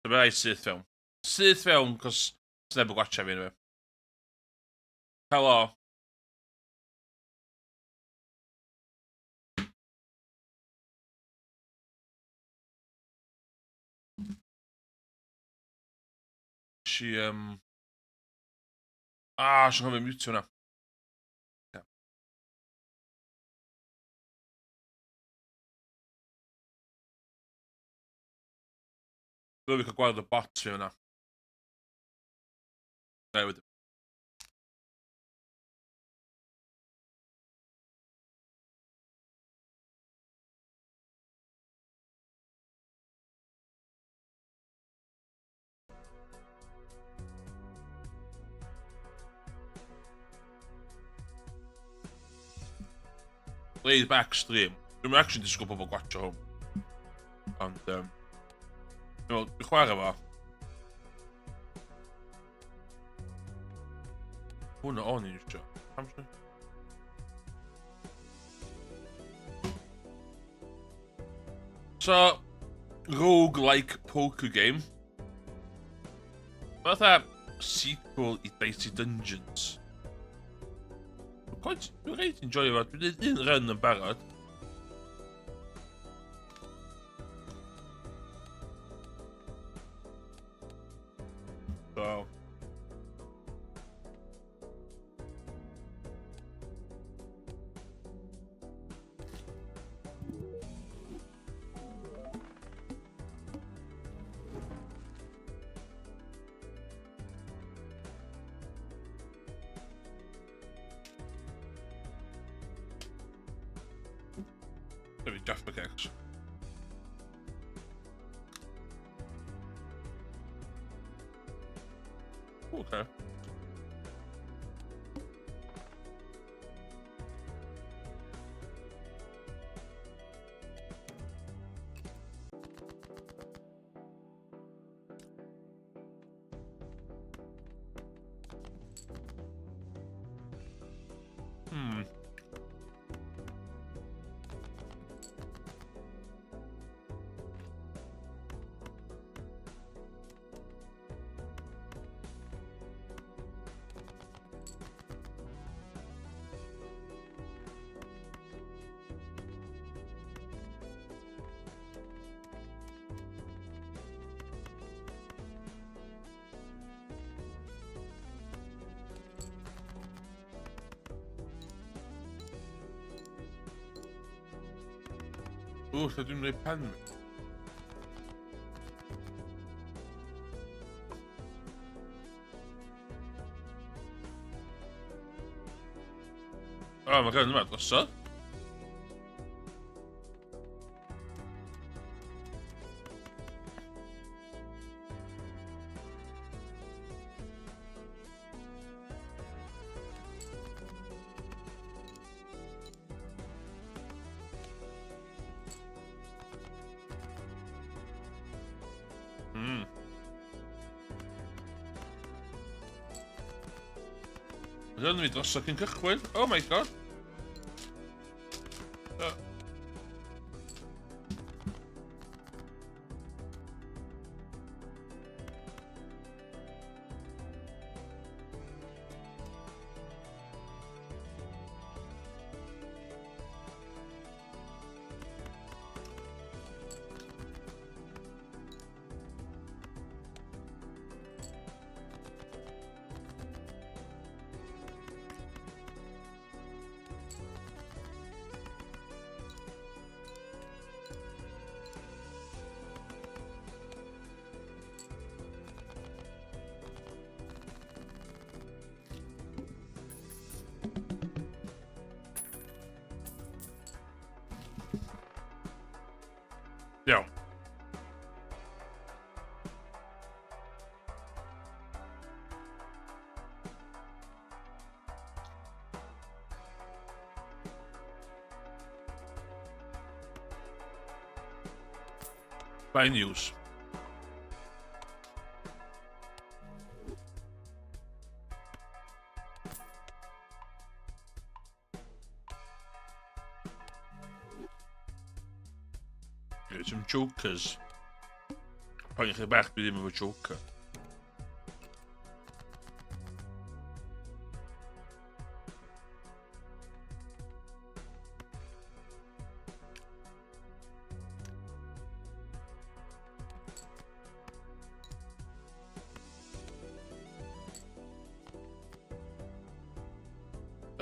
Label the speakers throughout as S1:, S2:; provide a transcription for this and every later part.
S1: So fe syth fewn. Syth fewn, cos sneb yn gwatcha fi anyway. Helo. Si, Ah, sy'n cofio mute hwnna. Yeah. Dwi'n fi cael gweld y bot fi hwnna. Ne, wedyn. Laid back stream. Dwi'n actually disgwyl pobl gwatcho hwn. Ond, dwi'n meddwl, dwi'n chwarae fo. Hwna o'n i'n eisiau. Pam sy'n? So, rogue-like poker game. Fatha sequel i Dicey Dungeons. Dwi'n quite, dwi'n reit enjoy fo. Dwi'n gwneud un run yn barod. So. Maybe Jaffa Cakes. Okay. O, lle dwi'n rhoi pen fi? O, mae gen yma drosodd. Rydyn fi drosodd cyn cychwyn. Oh my god. Iawn. Buy news. Get some jokers. Poeni chi bach, dwi ddim efo Joker.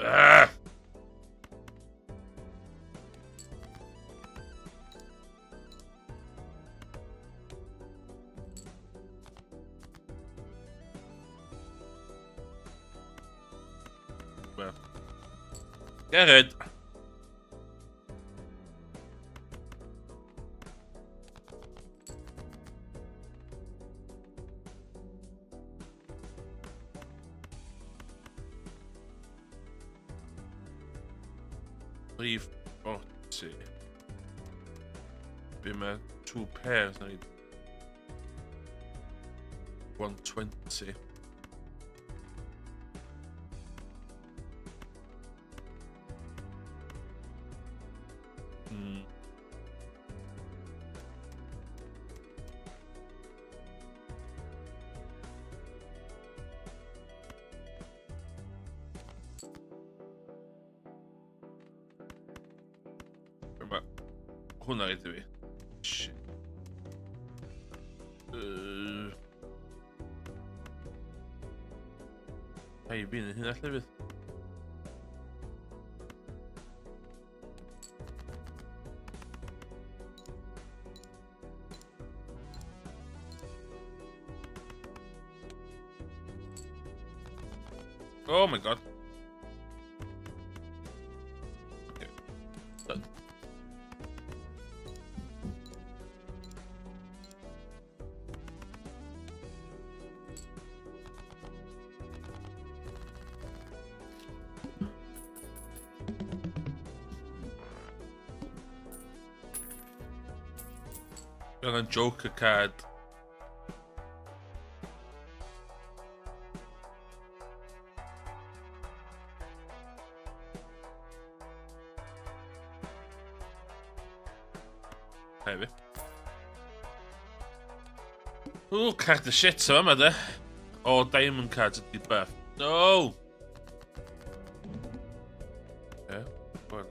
S1: Ah! Well. Get it. Rhif 40. Be mae two pairs na i... 120. Mae hwnna iddi fi. Shit. Hei, fi'n hynna llefydd. Oh my god. Okay. Done. Angen Joker card. Heavy. Ooh, card y shit yma de. O, diamond cards ydi buff. No! Yeah, well.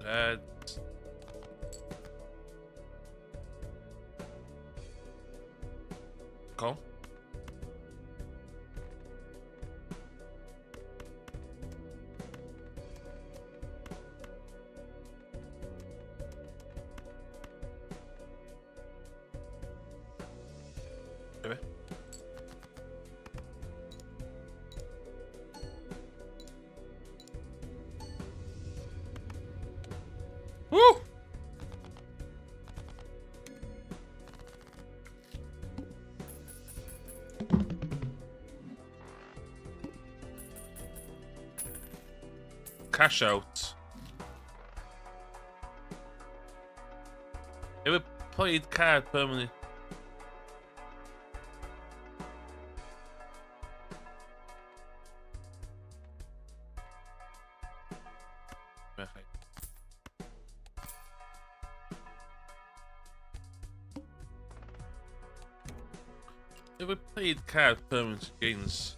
S1: That. Call. Be? Woo! Cash out. Ever played card permanently? Ever played card permanent games?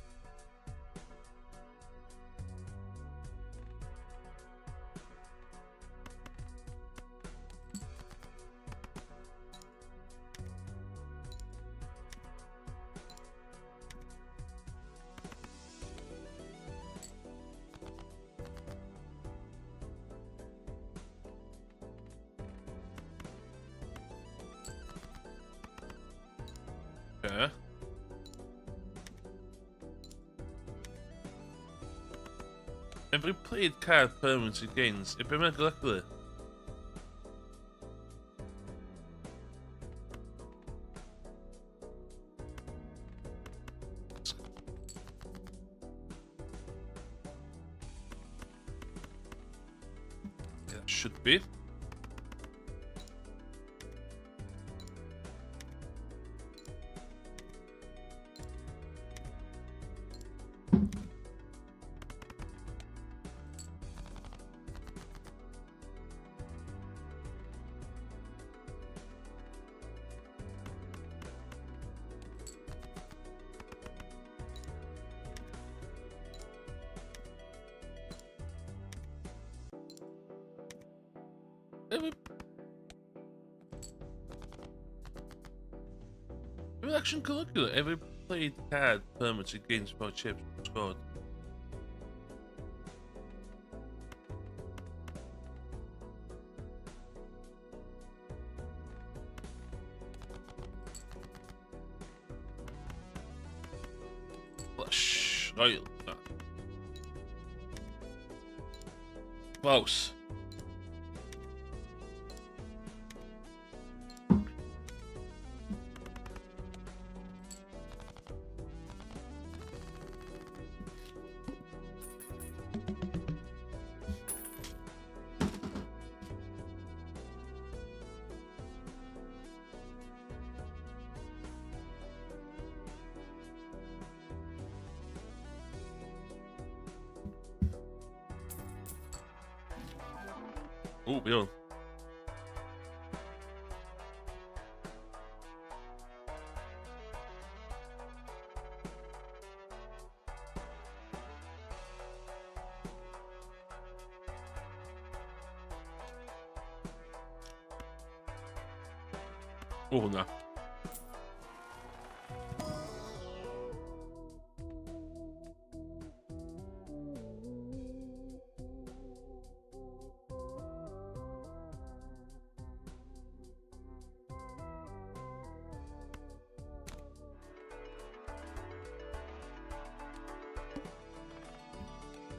S1: Okay. Every played card permanently gains a bit luckily. Should be. Every action Caligula, every played card permits against four chips scored. Flush. Right. Close. O, be on? O, hwnna.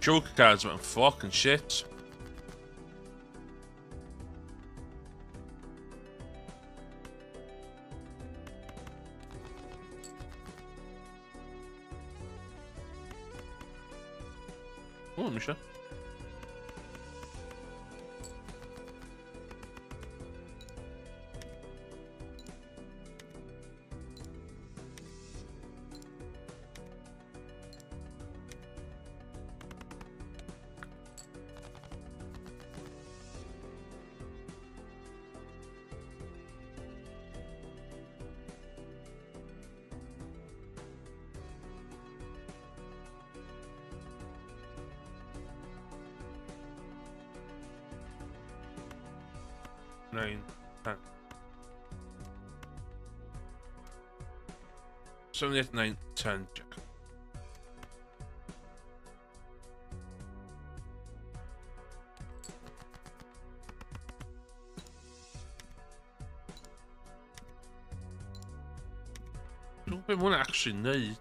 S1: Joker cards, man, fucking shit. O, Misha. 9, 10. 7, 8, 9, 10, check. Dwi'n gwybod beth mae hwnna actually neud.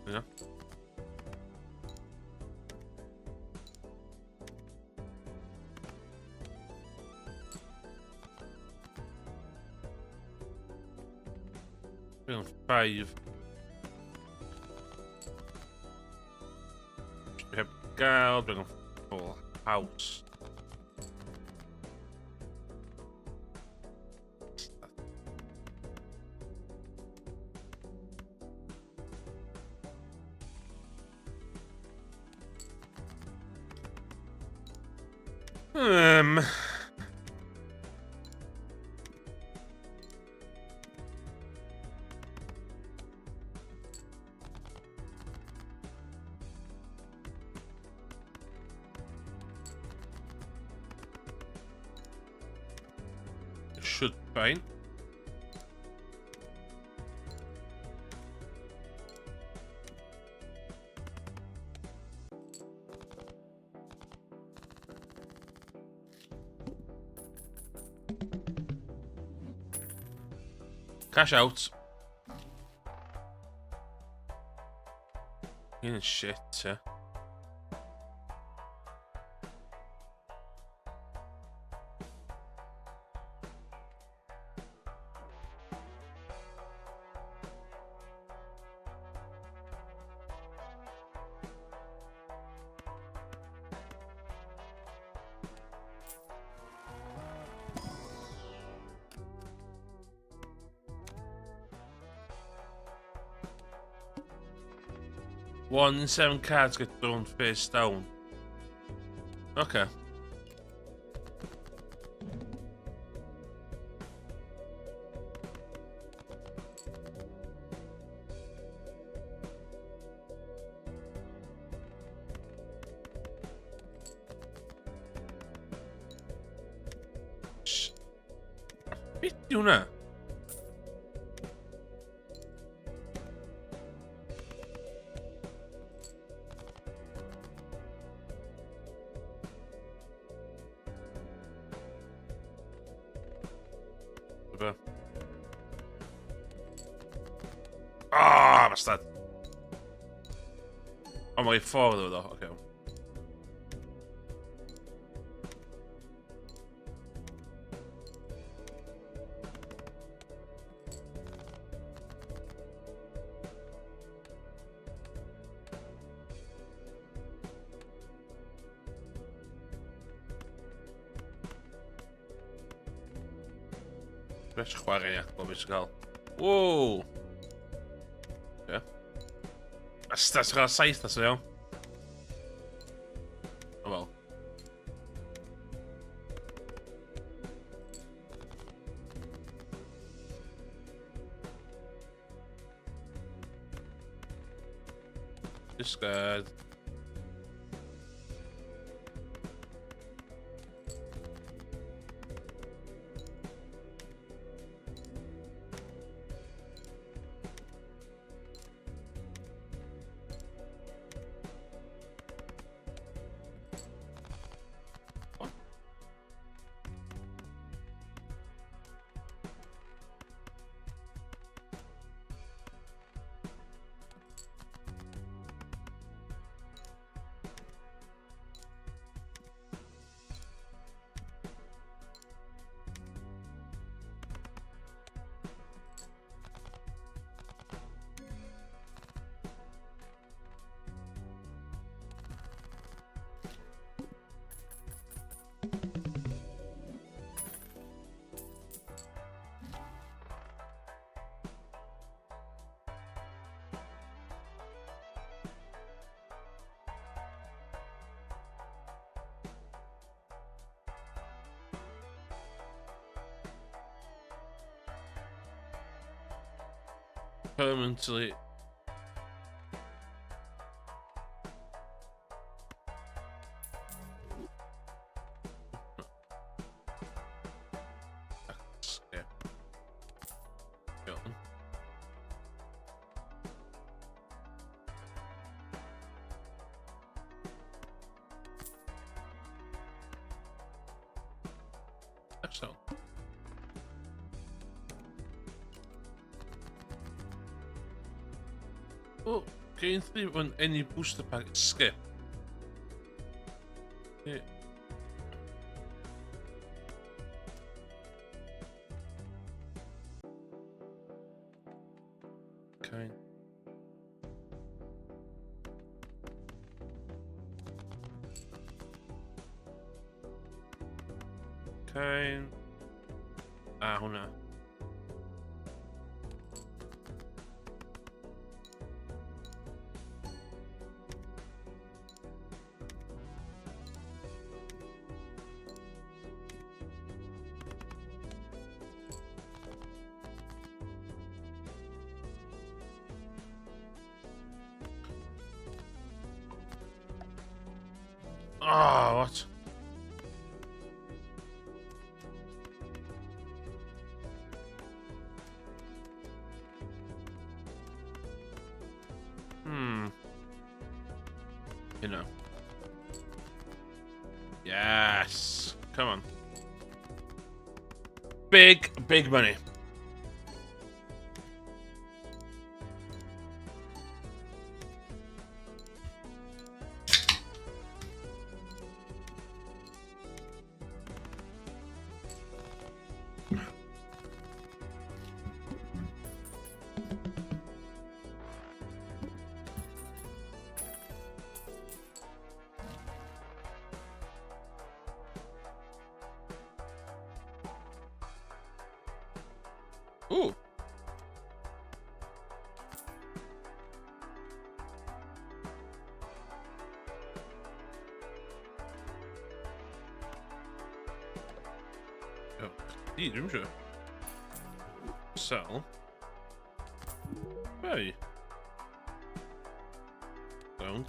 S1: Ia. 5. Heb gael, dwi'n full house. Should fine. Cash out. In shit, yeah. One in seven cards get thrown face down. Okay. Beth yw hwnna? Be? Ah, bastard! O, mae ffordd o ddo, oce. Dwi'n eisiau chwarae ia, bob eisiau cael. Wow! Yeah. Bastard, ti'n cael saith as o iawn. Oh well. Discard. Permanently Excellent. Oh, gain three when any booster pack skip. Yeah. Okay. Okay. A hwnna. Oh, what? You know. Yes. Come on. Big, big money. gyd, dwi'n siŵr. Sell. Hey. Down.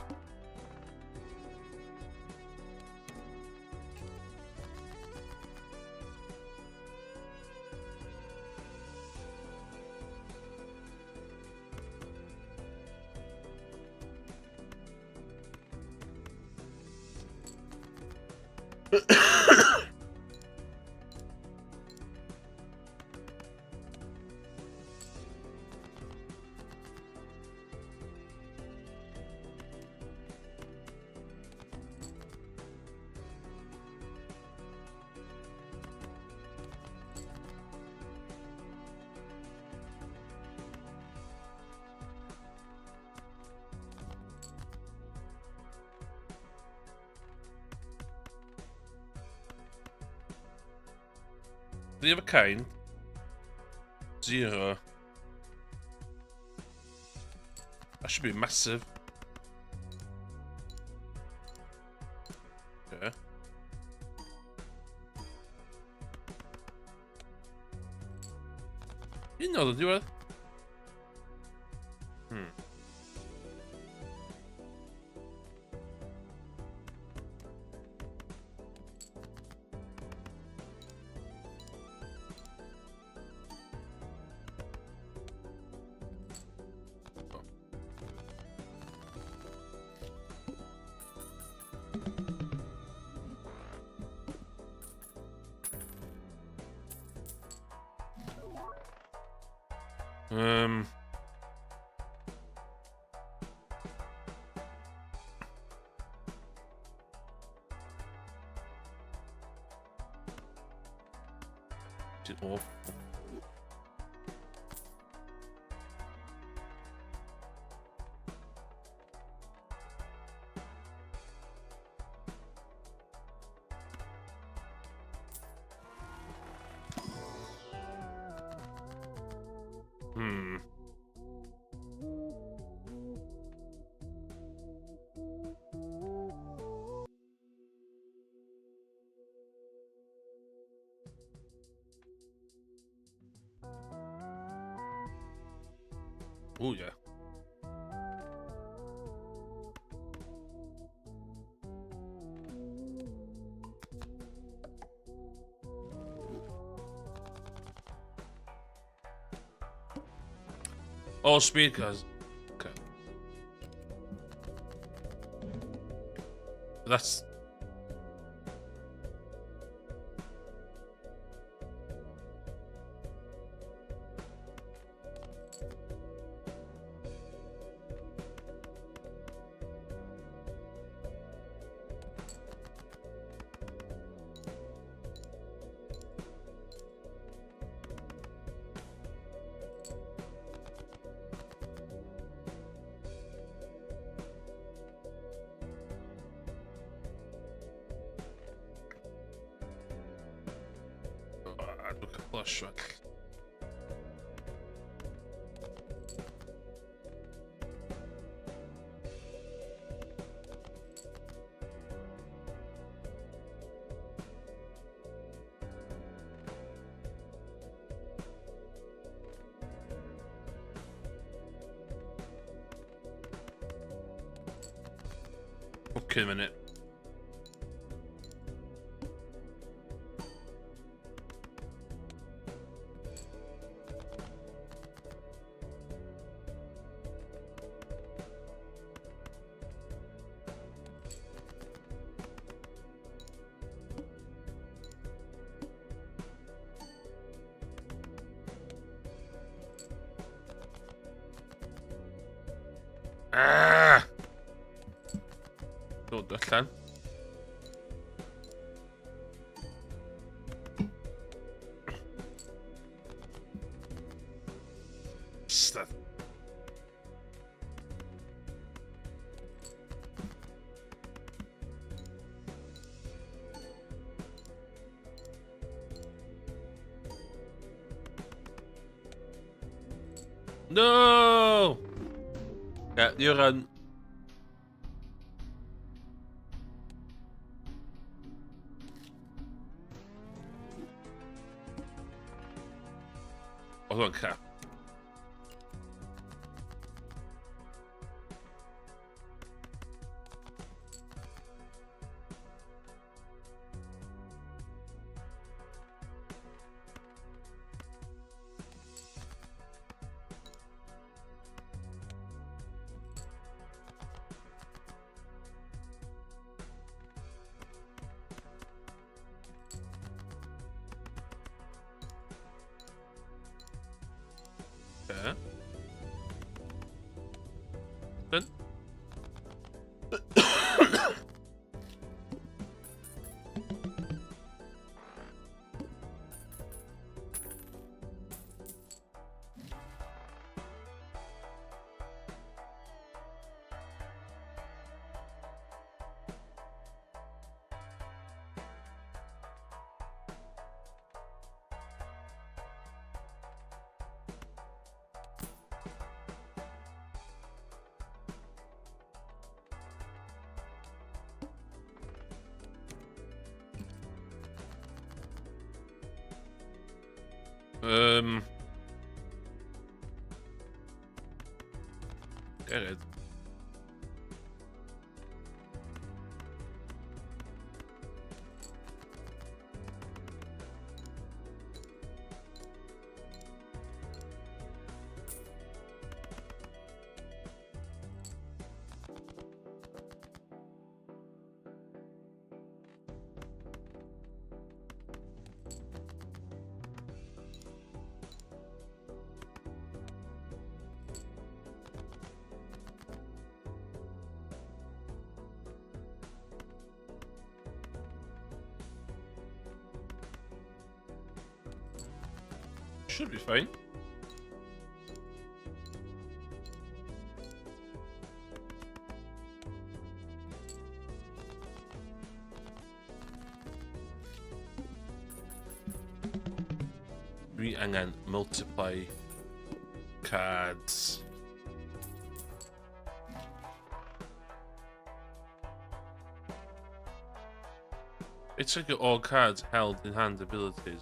S1: Three of a kind. 0. That should be massive. Okay. Un oedd y diwedd. Ti'n awful. Oh yeah. Oh, speed cars. Okay. That's... Dwi'n cael flash well. Fucking minute. Ah! Dod allan. Bastard. No! Yeah, you're on. Oedd o'n crap. Okay. Done. Get it. Should be fine. Dwi angen multiply cards. It's like all cards held in hand abilities.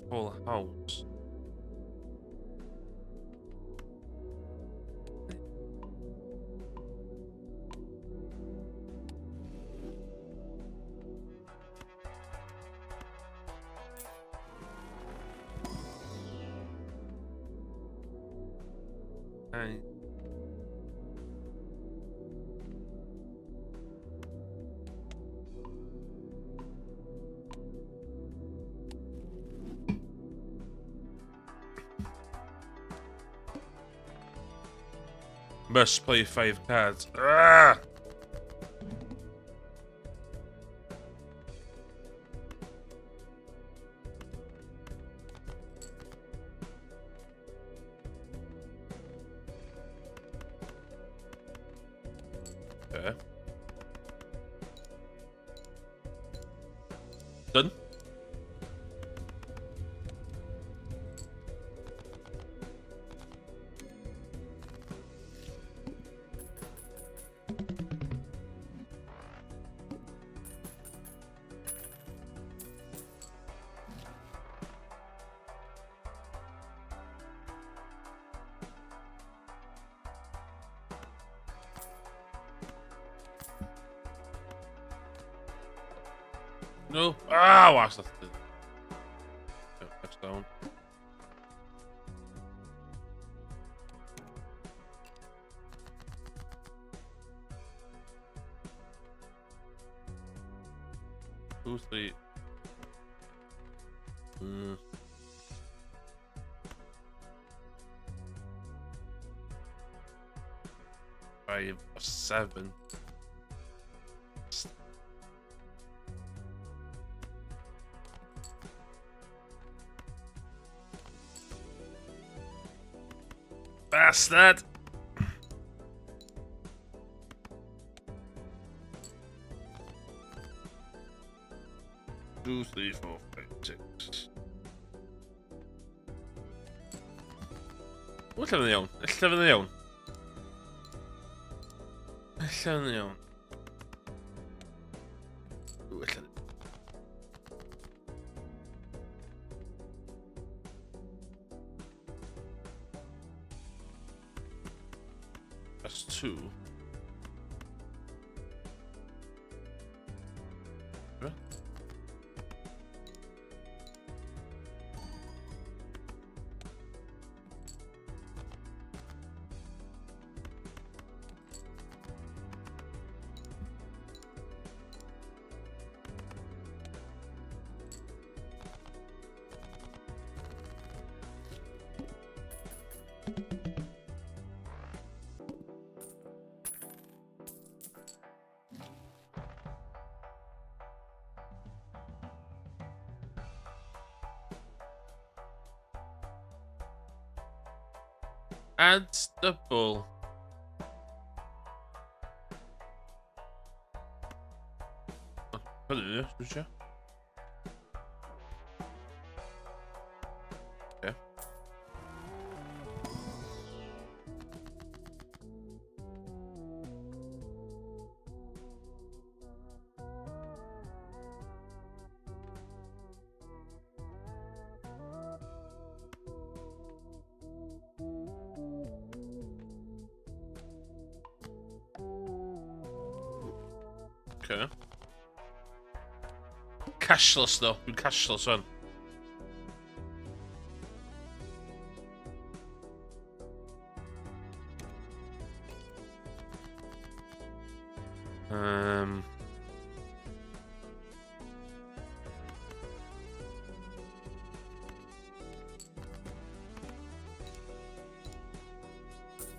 S1: Full house. Hey. Must play 5 cards. Ah! Okay. Done. No. Ah, watch that. Next down. 2, 3. 5, 7. Bastard! 2, 3, 4, 5, 6. O, lle fydd yn iawn. Lle fydd yn iawn. Allan iawn. Ww, allan. That's two. Add double. Hynny, dwi'n siarad. Okay. Okay. Cashless though. Dwi'n cashless o'n.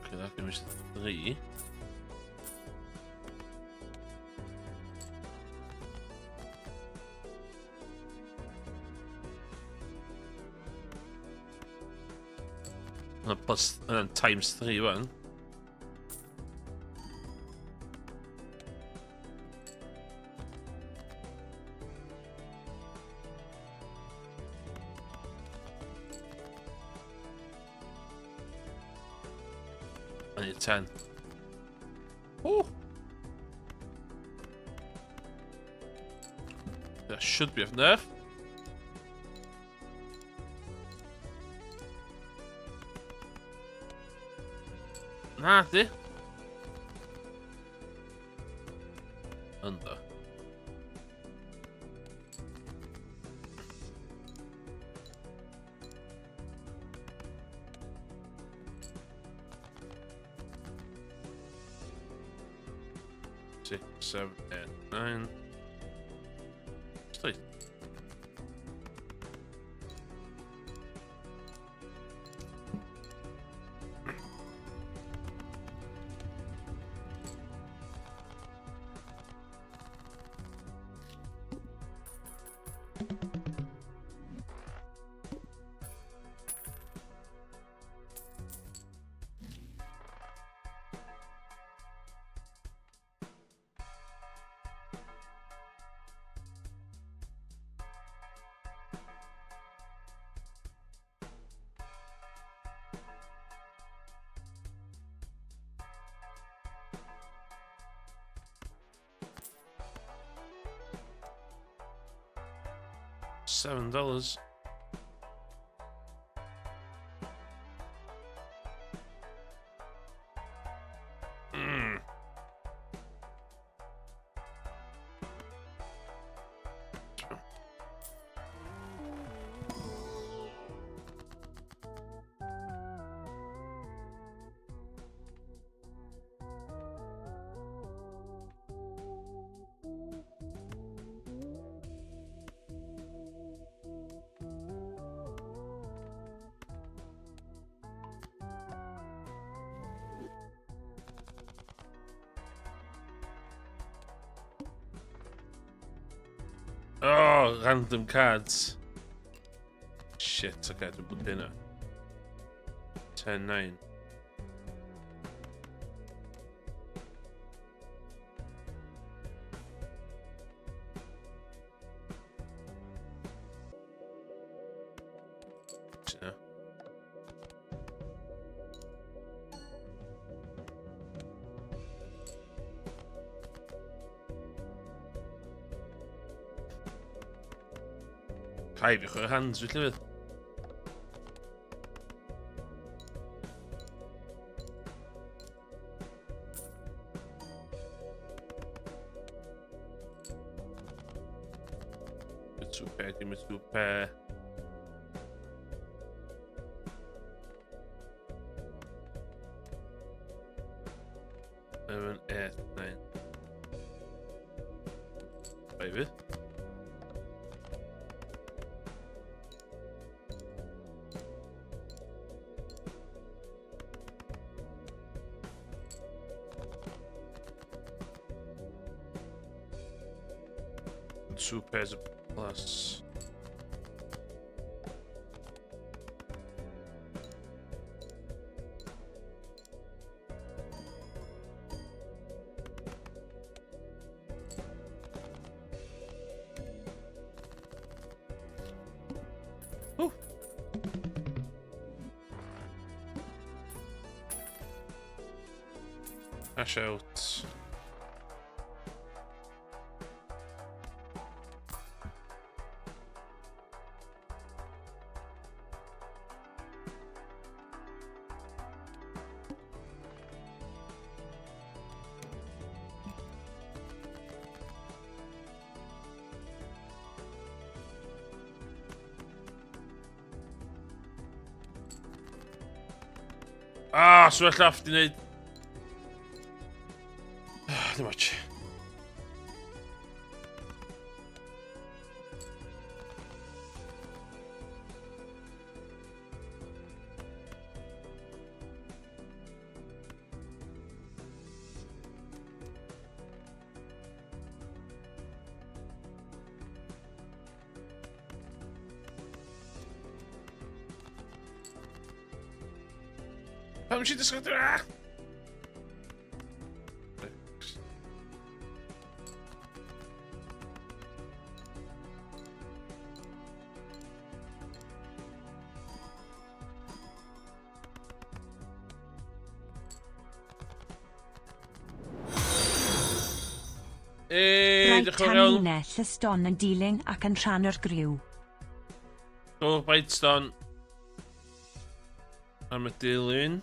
S1: Okay, that gives 3. Plus, and then times 3 one. I need 10. Oh! That should be enough. Na, di. Ynddo. 6, 7, 8, 9. 3. $7. Oh, random cards. Shit, okay, dwi'n bod hynna. 10, 9. Rhaid fi chwarae hands fi llyfydd. Two pair, dim two pair. 7, 8, 9. Baby. Two pairs of plus. Ooh. Cash out. Ah, so well off di wneud. Ah, ddim ots. Pam eisiau dysgu... Ah! Hey,
S2: Rhaid tanlinell y ston yn dilyn ac yn rhan o'r griw.
S1: Do, Brightstone. Am y dilyn.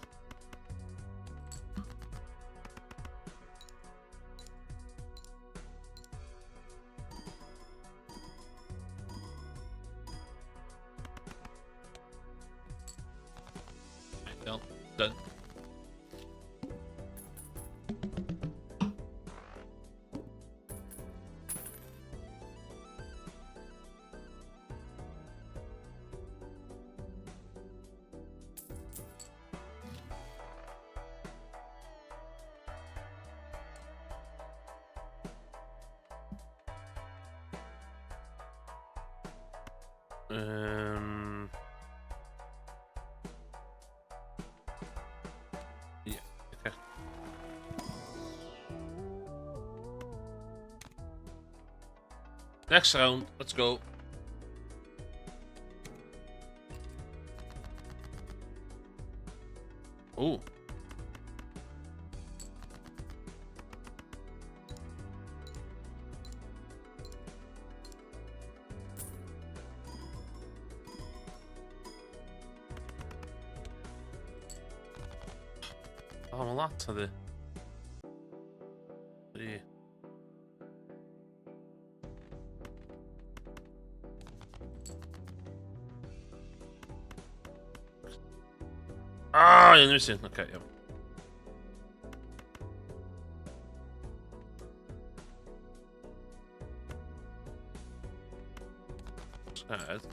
S1: Iawn, done. Yeah, okay. Next round, let's go. Oh. Oh, mae lot o ddi. Dri. Ah, un missing. Okay, iawn. Sad.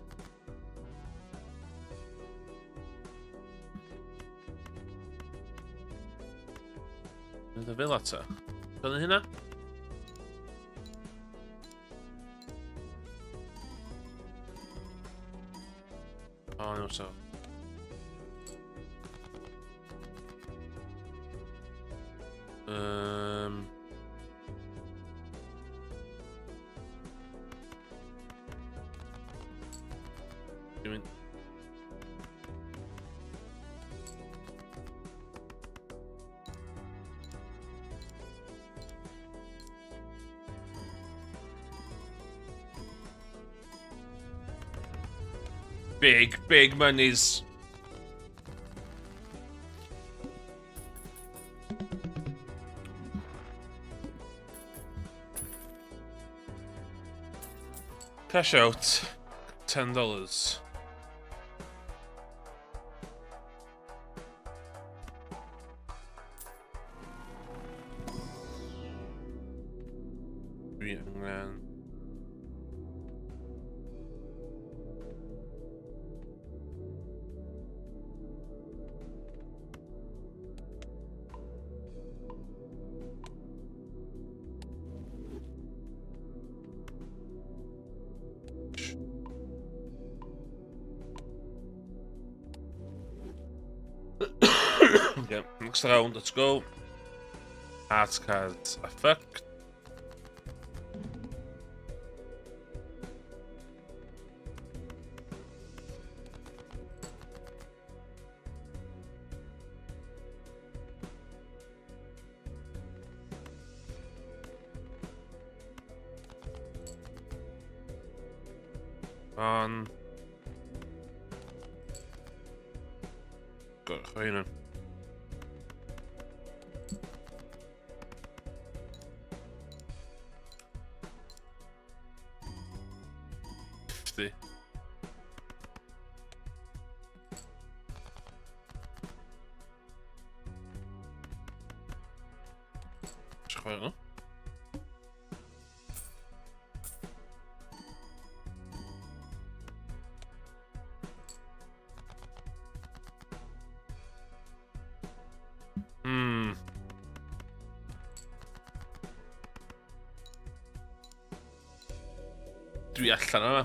S1: Mynd o fel ata. Dyna hynna? Oh, no, so. Dwi'n mynd... Big, big monies. Cash out, $10. Dwi angen... Okay, next round, let's go. Art cards are fucked. On. Got hwnna. 50. Chwarae nhw. Dwi allan yma.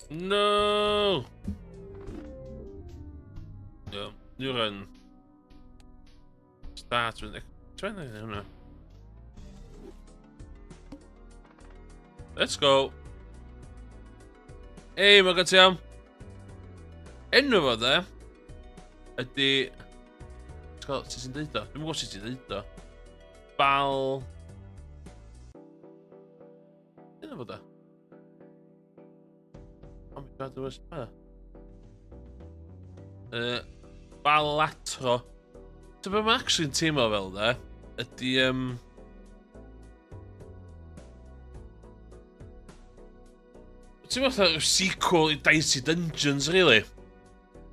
S1: No! Yeah, new run. Start with... Dwi'n hwnna. Let's go. Ei, mae gen ti am. Enw fo de, ydy... Ti'n sut ti'n deud o? Dwi'n gwybod sut ti'n deud o. Bal... Enw fo de? Oh my god, there was... Balatro. So be mae'n actually'n teimlo fel de, ydy... Ti'n meddwl fatha sequel i Dicey Dungeons, really?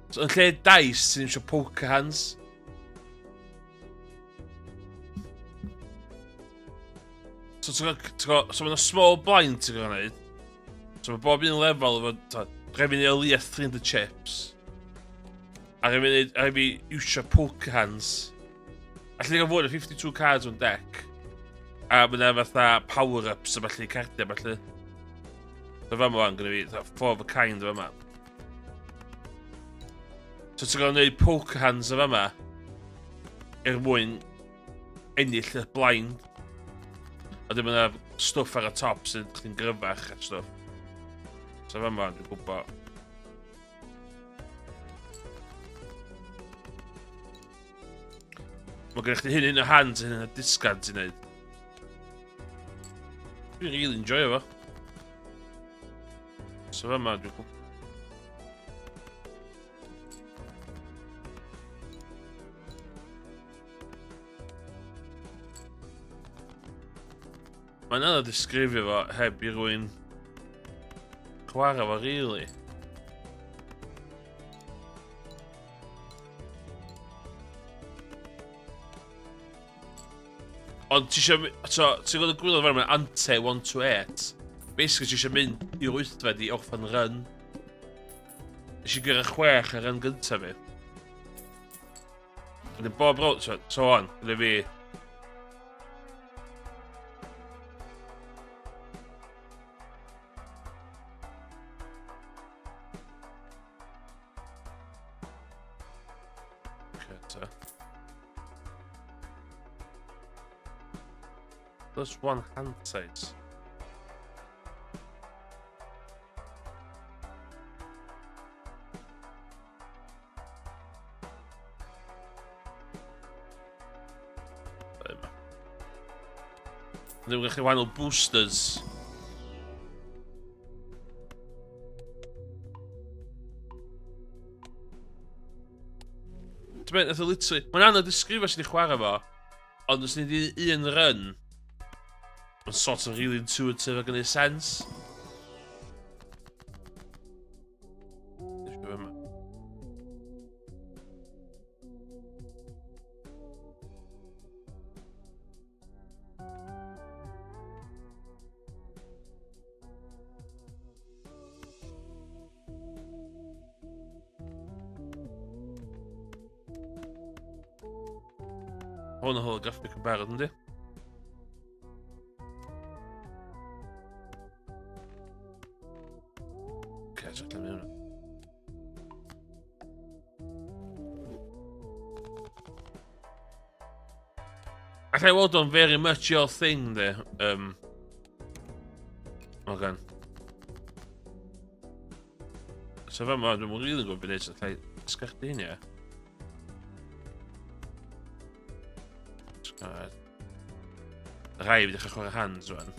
S1: So, yn lle dice, ti'n eisiau poker hands. So, ti'n gwybod, so mae'n small blind ti'n gwneud. So mae bob un lefel efo, rhaid fi neud o leia 300 chips. A rhaid fi neud, rhaid fi iwsio poker hands. Allan ni gael fwy na 52 cards o'n deck. A mae yna fatha power-ups a falle, cardiau falle. So fama fan, gyda fi, four of a kind o fama. So ti'n gael gwneud poker hands o fama er mwyn ennill y blind. A dim yna stwff ar y top sy'n chdi'n gryfach a stwff. So fama, dwi'n gwybod. Mae gennych chdi hyn un o hands a hyn o discard ti'n neud. Dwi'n really enjoyo fo. So fama, dwi'n gwybod. Mae'n anodd disgrifio fo heb i rwy'n chwarae fo, really. Ond ti eisiau... So, ti'n gweld y gwylio fan yma, ante 128. Basically, ti eisiau mynd i'r wythfed i orffen run. Nes i gyrra chwech ar run gyntaf fi. Wedyn bob row, so, so on, gyda fi... Okay, so. Plus one hand size. Ddim yn gallu wahanol boosters. Ti'n meddwl, nath o literally... Mae'n anodd disgrifio sut i chwarae fo, ond os ni di un run, mae'n sort of really intuitive ac yn ei sense. Hwn yn holographic yn barod, yndi? Oce, so allan hwnna. Allai weld o'n very much your thing, de. Um, Morgan. So fe ma, dwi'n rili gwybod beth wneud, so allai sgach di hyn, ie. Rhaid fi ddechrau chwarae hands, rwan.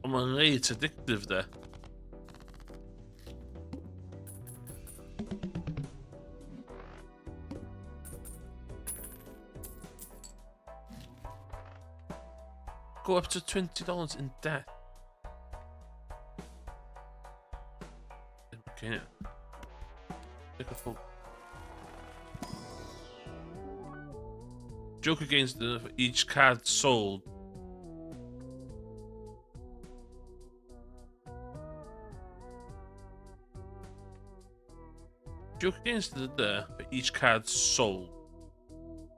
S1: Ond mae'n reit addictive de. Go up to $20 in debt. Okay. Take a full. Joker gains the, for each card sold. Joker gains the, the for each card sold.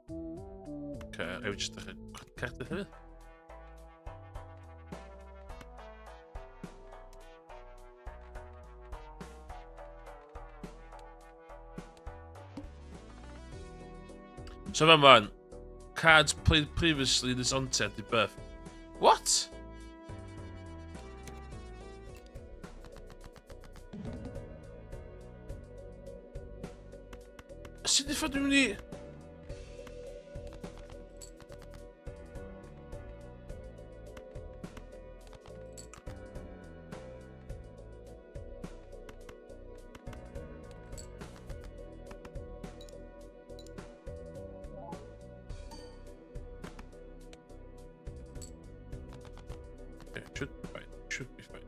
S1: Okay, I just dechrau cardau hefyd. So fan fan, cards played previously this onset the birth. What? Sut i ffod dwi'n mynd i... Yeah, should be fine. Should be fine.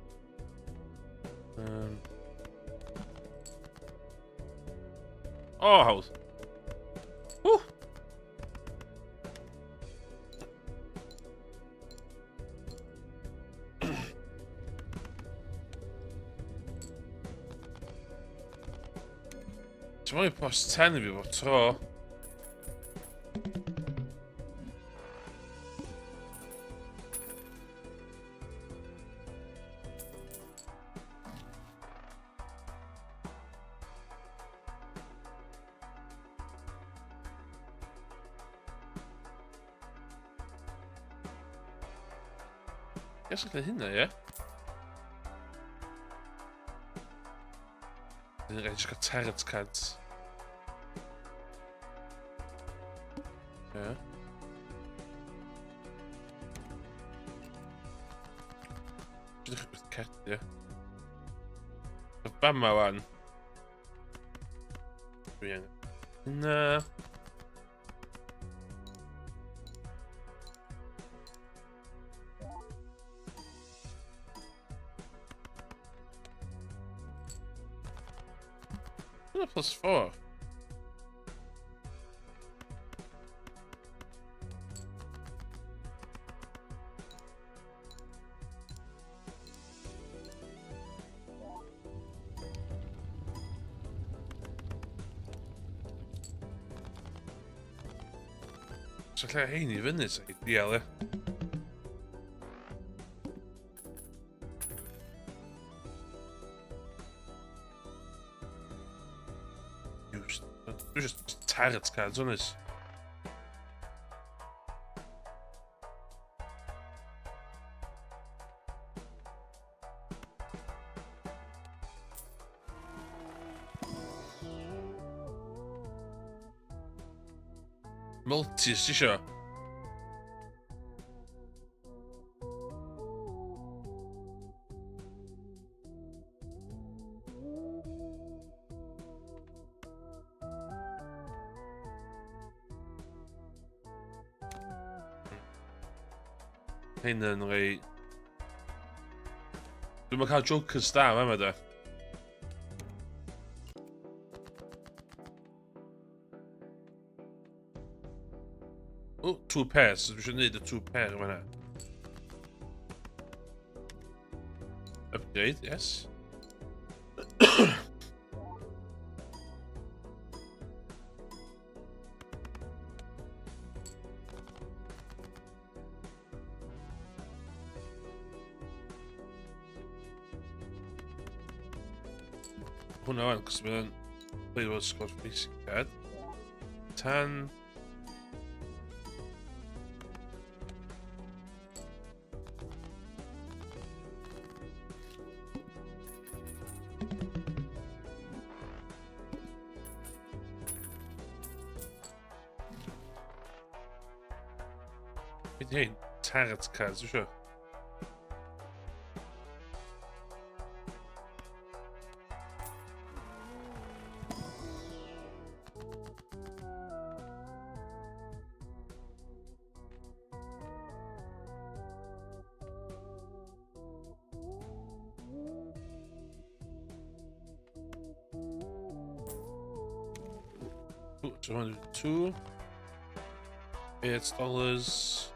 S1: Um... Oh, hawdd. Woo! Ti'n mwyn plus 10 i fi bob tro. Guess allan hynna, ie? Dwi'n rhaid jyst cael tarot cards. Ie. Dwi'n dechrau beth cardiau. Y fama wan. Dwi angen... Na. Hwna plus 4. So lle hein i fyny, sy'n ideal, e. Dwi just tarot cards, honest. Multis, ti isio? Hyn yn rei... Dwi'n cael jokers da yma da. Oh, two pairs. Dwi eisiau gwneud y two pair yma na. Upgrade, yes. Hwna wan, cos mae'n play with squad basic card. Tan. Be di hyn? Tarot cards, dwi'n siŵr. 202. $8.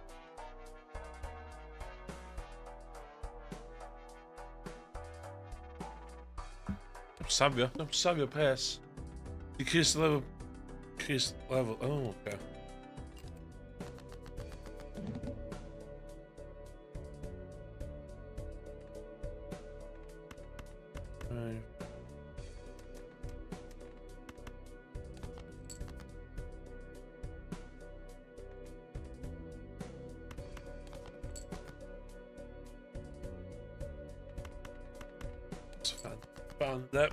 S1: Safio, dwi'n safio pres. Decrease the level. Increase level. Oh, okay. Right. Fan there.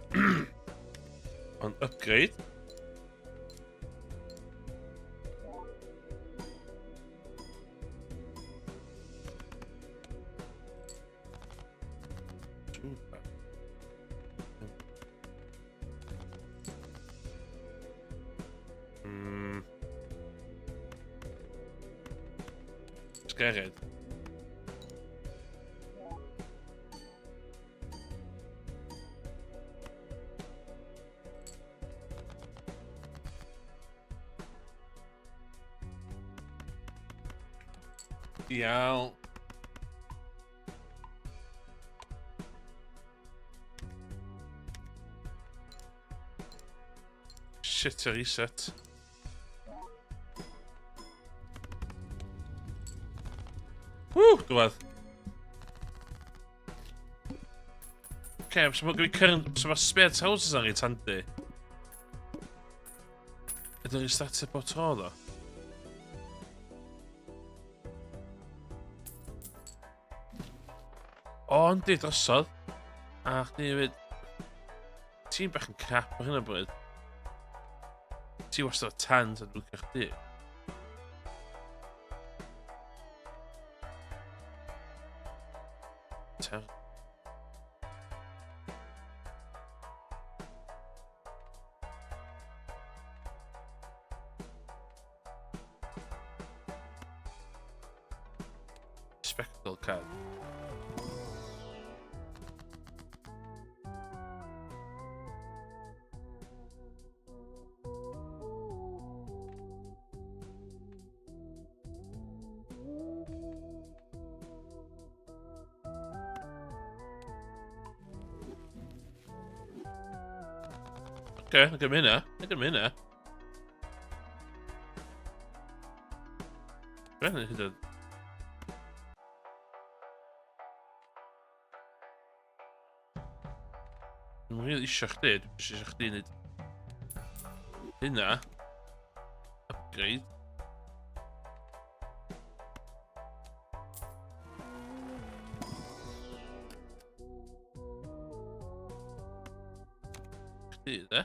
S1: On upgrade. Sgered. Dial. Shit, a reset. Woo, diwedd. Okay, so mae current, so mae spare trousers ar ei tandi. Ydy'n restartio bob tro, ddo? O, yndi, drosodd. A chdi hefyd. Ti'n bach yn crap ar hyn o bryd. Ti wastad tan tan dwi'n licio chdi. Ten. Spectacle card. Oce, na gymryd hynna. Na gymryd hynna. Be? Hyd yn... Dwi'n rili eisiau chdi, dwi'n eisiau chdi wneud hynna. Upgrade. Chdi, de?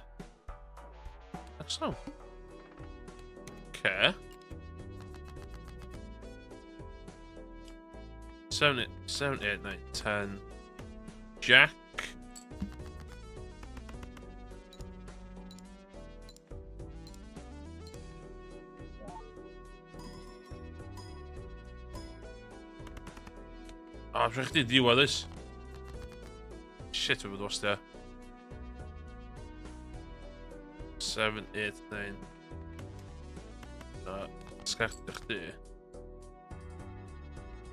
S1: That's so. Okay. 7, 7, 8, 9, 10. Jack. O, oh, rhaid chdi diwedd oes. Shit, mae'n bod wastio. 7, 8, 9. Uh, sgach chdi.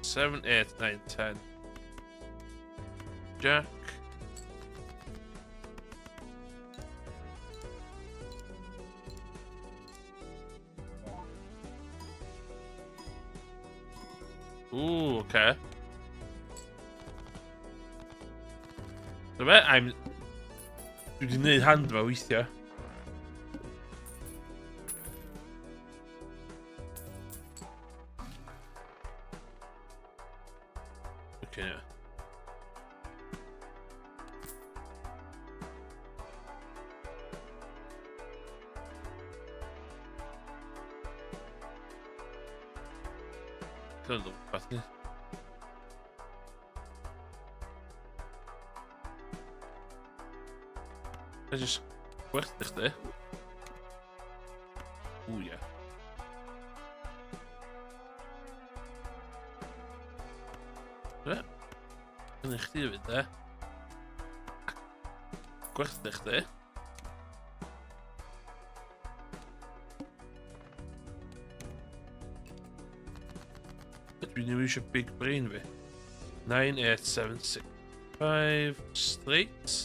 S1: 7, 8, 9, 10. Jack. Ooh, okay. Dyma, I'm... Dwi wedi gwneud hand fo weithiau. Okay, yeah. Dwi'n rhywbeth ni. Dwi'n just gwerthu chdi. Ww, ie. Be? Yn eich chdi hefyd, de. Gwerthu chdi. Dwi'n ddim eisiau big brain fi. 9, 8, 7, 6, 5, straight.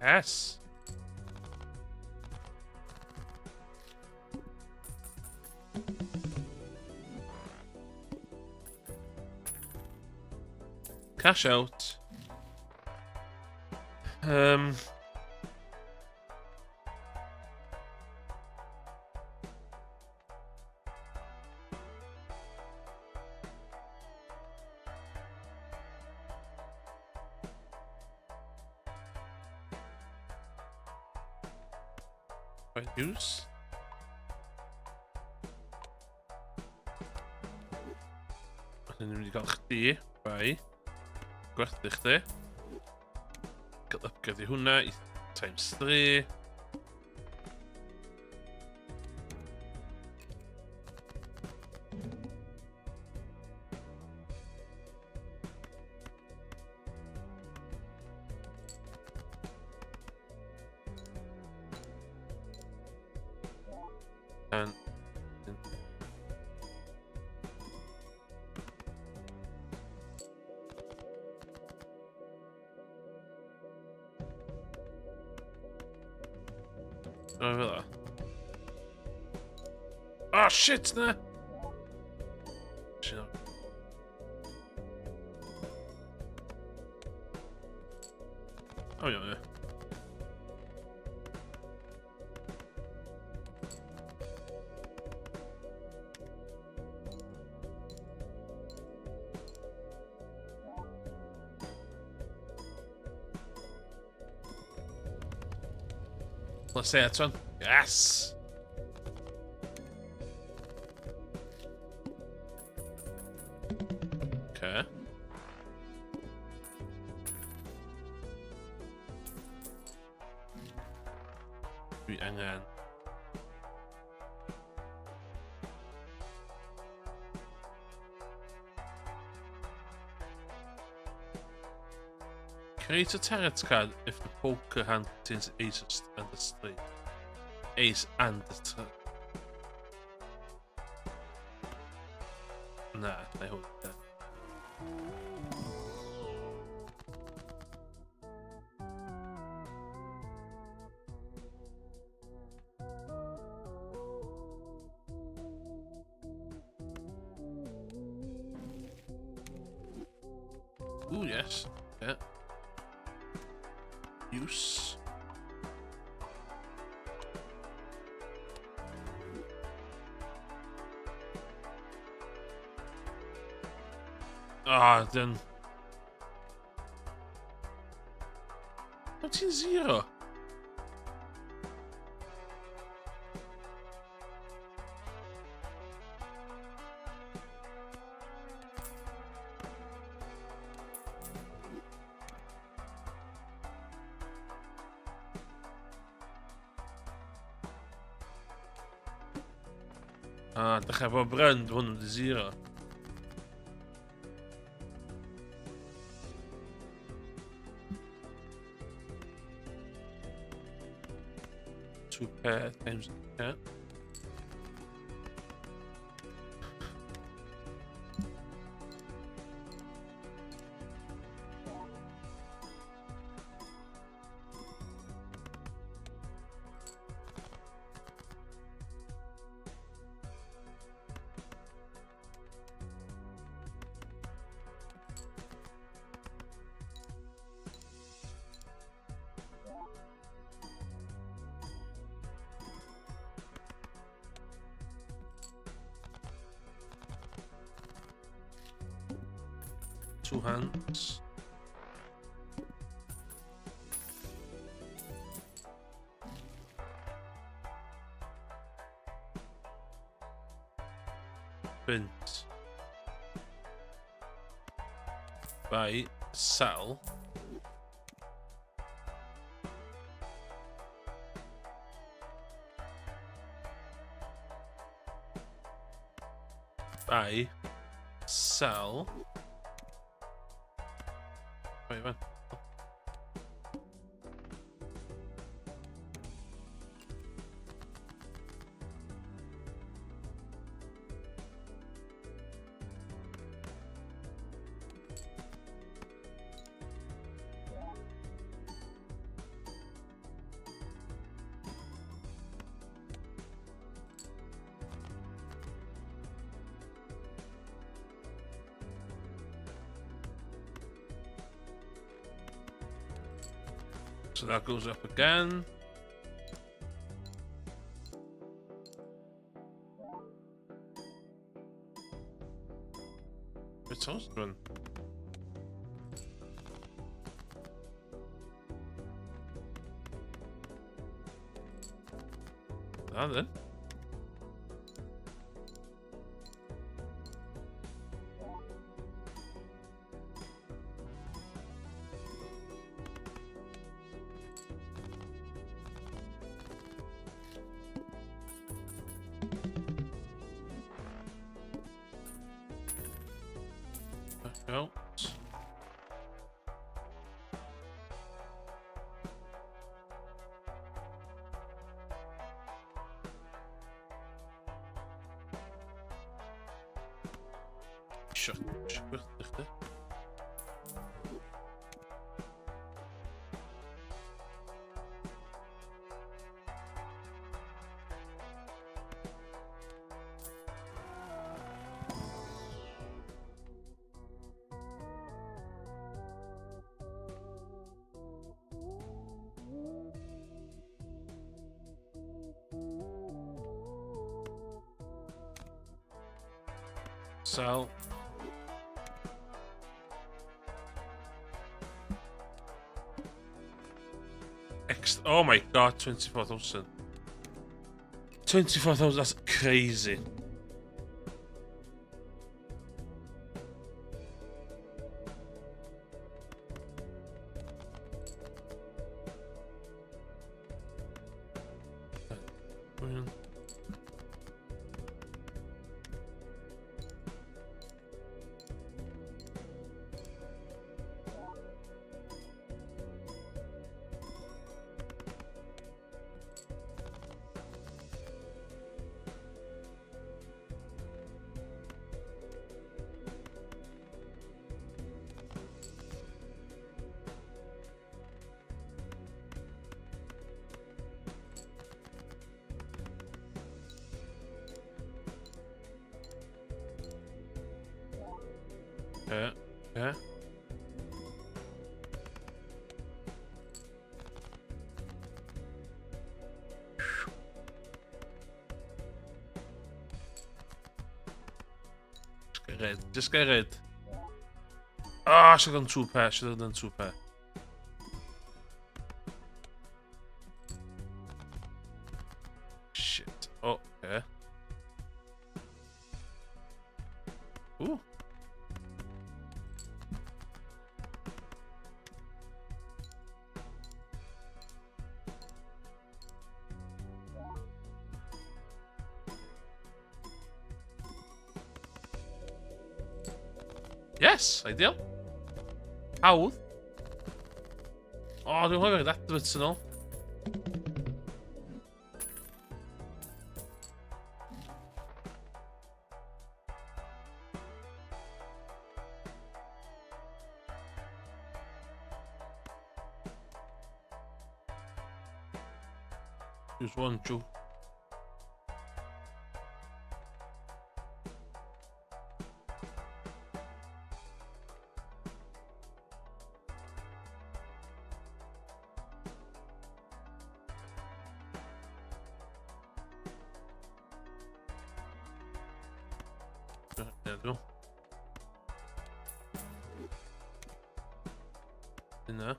S1: Yes. Cash out. Um, Use. Ni'n mynd i gael chdi. Bai. Gwerthu chdi. Gael upgrade i hwnna i times 3. And O, fel Oh, shit, na! Shit. O, iawn, ie. Let's say that one. Yes! Dwi angen... Create a tarot card if the poker hand contains ace and a straight. Ace and a straight. Na, na i hwn. Ooh, yes. Yeah. Use. Ah, then. Pam ti'n zero? Ah, dechrau bob run, hwn yn zero. Two pair times yeah. Two hands. Bunt. Buy, sell. Buy, sell. Wait, fan. So that goes up again. Beth oes rwan? Na then. Back out. Isio, isio gwerthu chdi. Sell. Ex oh my god, 24,000. 24,000, that's crazy. Okay. Just get rid. Just get rid. Ah, oh, should have done two pair. Should have done two pair. Shit. Oh, okay. Ooh. Yes, ideal. Hawdd. O, oh, dwi'n hoffi adverts yn ôl. Use one, two. Ie, dwi'n Yna.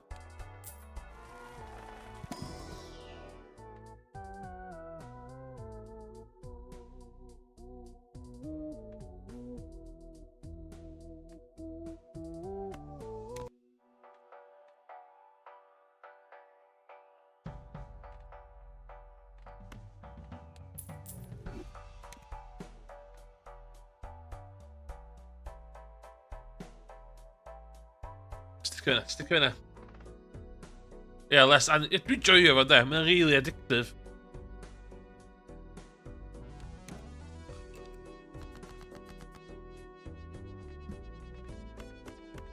S1: Stick yna, stick yna. Ie, yeah, les, and dwi'n joio fo de, mae'n really addictive.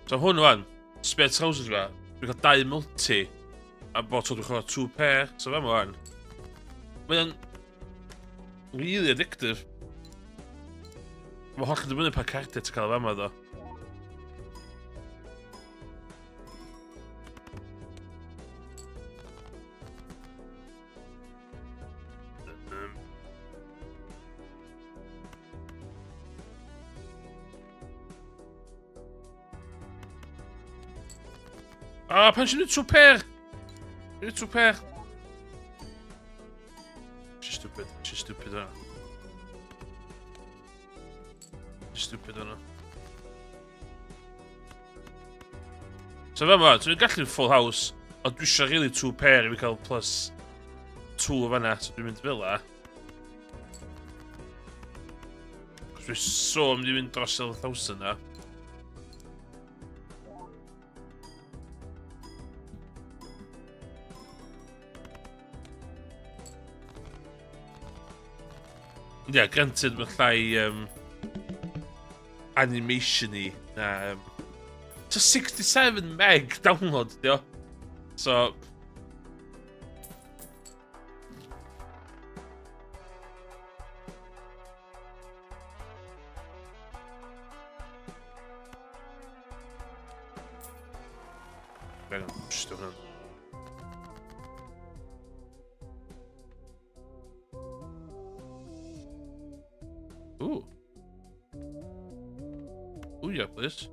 S1: So hwn wan, spare trousers fa, dwi'n cael dau multi, a bod tro dwi'n chwarae two pair, so fe wan. Mae'n really addictive. Mae holl yn dibynnu pa cardiau ti'n cael fama ddo. Ah, pan sy'n two pair? Dwi'n two pair. She's stupid. She's stupid yna. She's stupid yna. So fe ma, dwi'n gallu full house, ond dwi eisiau really two pair i fi cael plus two o fanna, so dwi'n mynd fel la. Cos dwi so mynd i fynd dros 7,000 na. Ie, yeah, granted, mae llai animation i na... So 67 meg download, dio. So... Hang on, just hwnna. Ooh. Ooh, yeah, please.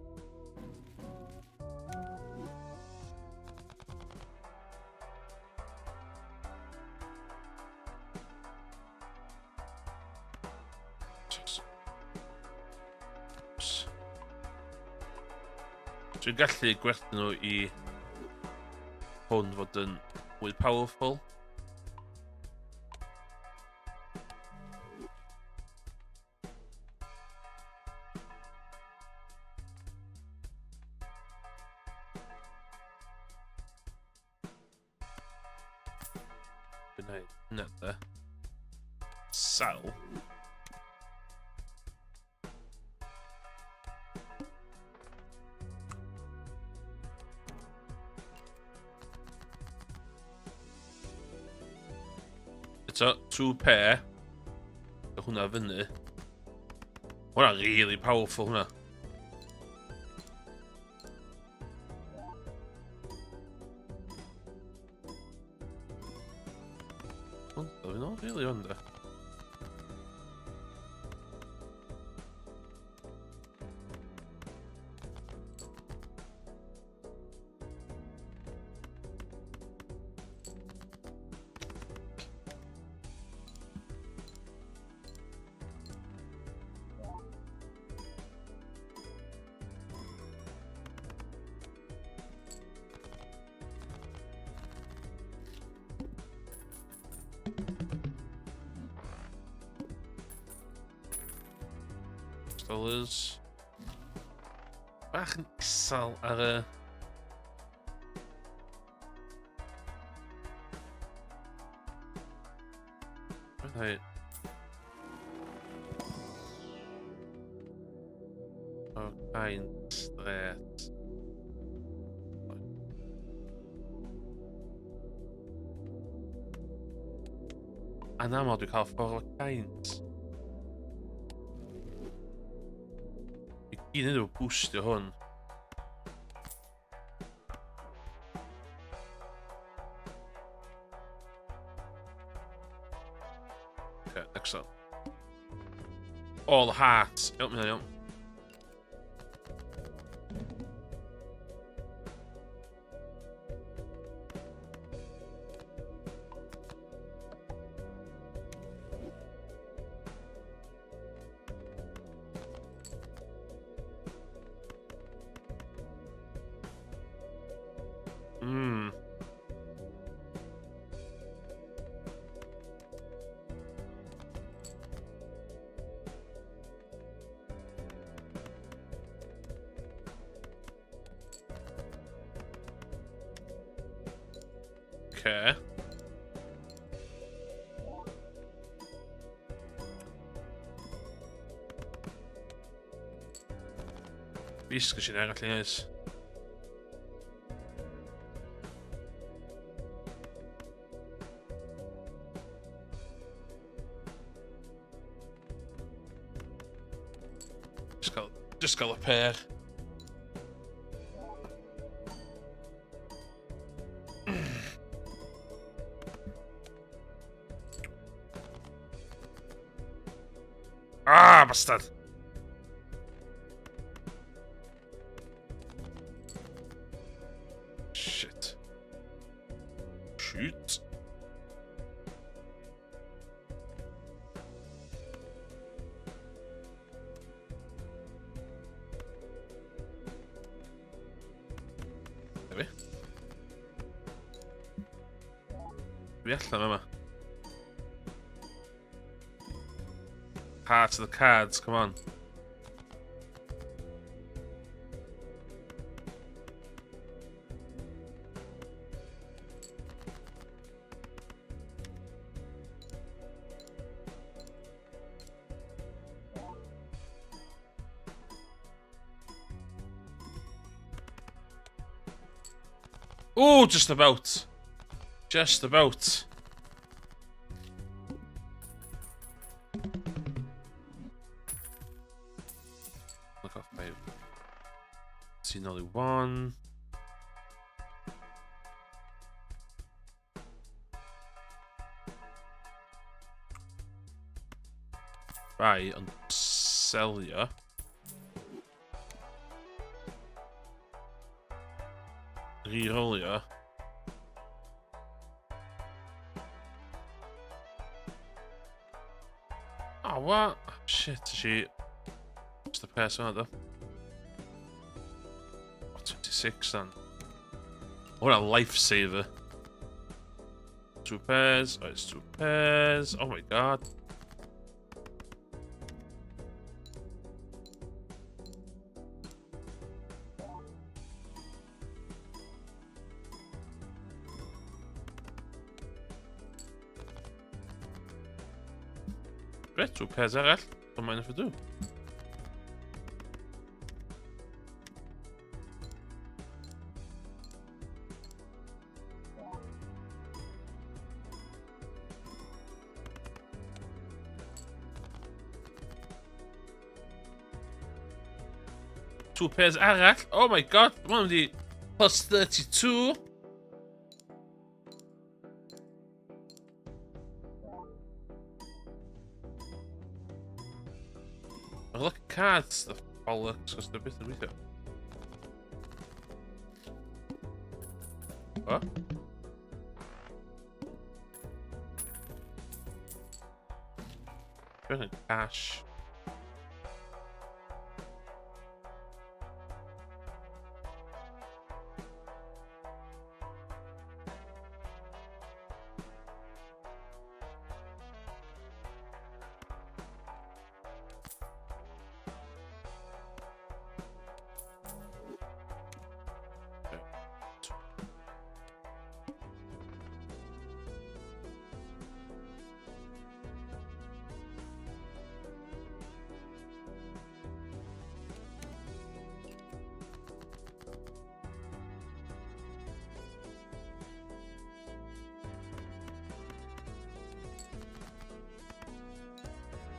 S1: Dwi'n gallu gwerthu nhw i hwn fod yn mwy powerful. Gwneud hynna de. Sell. Eto, two pair. Gael hwnna fyny. Hwnna'n really powerful hwnna. Wel, dwi'n ôl really ond e. Dollars. Bach yn isel ar y... Right. O, kind straight. Anaml dwi'n cael ffordd o kind. I gyd yn boostio hwn. Okay, excellent. All hearts. Iawn, iawn. Okay. Fisg sy'n arall i oes. Just gael, just gael y pair. Ah, bastard! Shit. Shoot. Fi. Fi allan yma. Heart of the cards, come on. Oh, just about. Just about. Look off by Ti'n ôl i one. Rai, ond selio. Re-rolio. Oh, what? Shit, she... What's the person though? Oh, 26 then. What a lifesaver. Two pairs. Oh, it's two pairs. Oh my god. Beth, two pairs arall. Don't mind if I do. Two pairs arall. Oh my god, mae'n mynd i plus 32. Mae'n look cards, the bollocks, cos dyna beth yn gweithio. O? Dwi'n cash.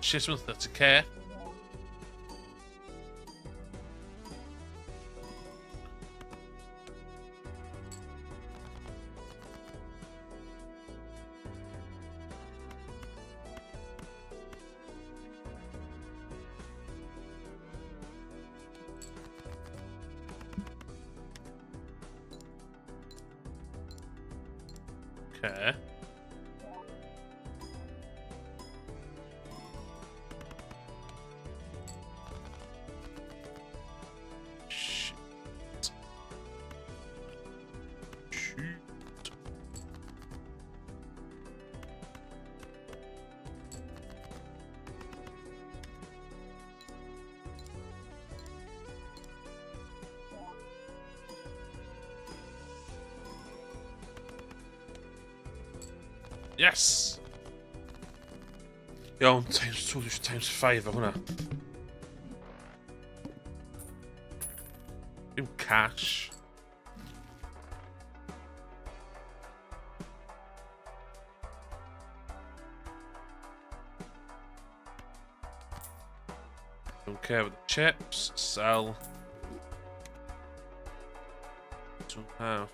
S1: Shit, mae'n 30k. Okay. Shit. Shit. Yes! Iawn, times 2, times 5 o hwnna. Dim cash. Don't care with the chips. Sell. 2.5.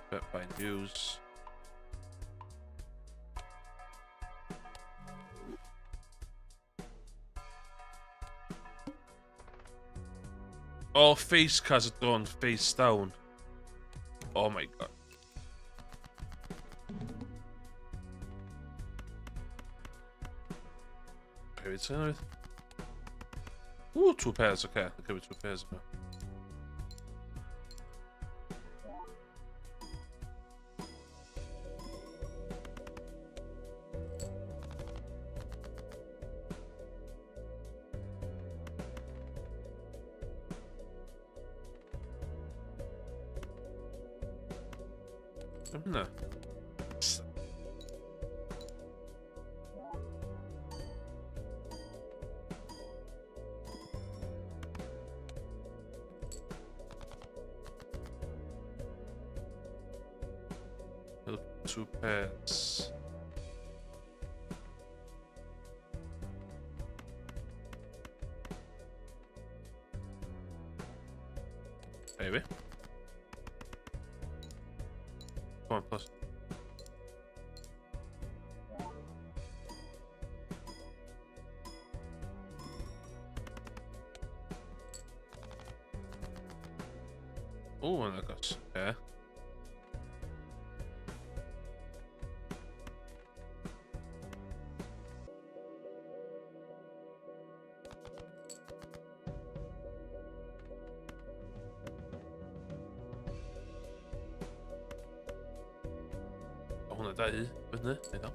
S1: Bet by news. All face cards are drawn face down. Oh my god. Okay, it's Ooh, two pairs, okay. Okay, with two pairs. Yna. Two pairs. Maybe. Come on, plus. Oh, and I got yeah. O, hwnna da i, fyny, neu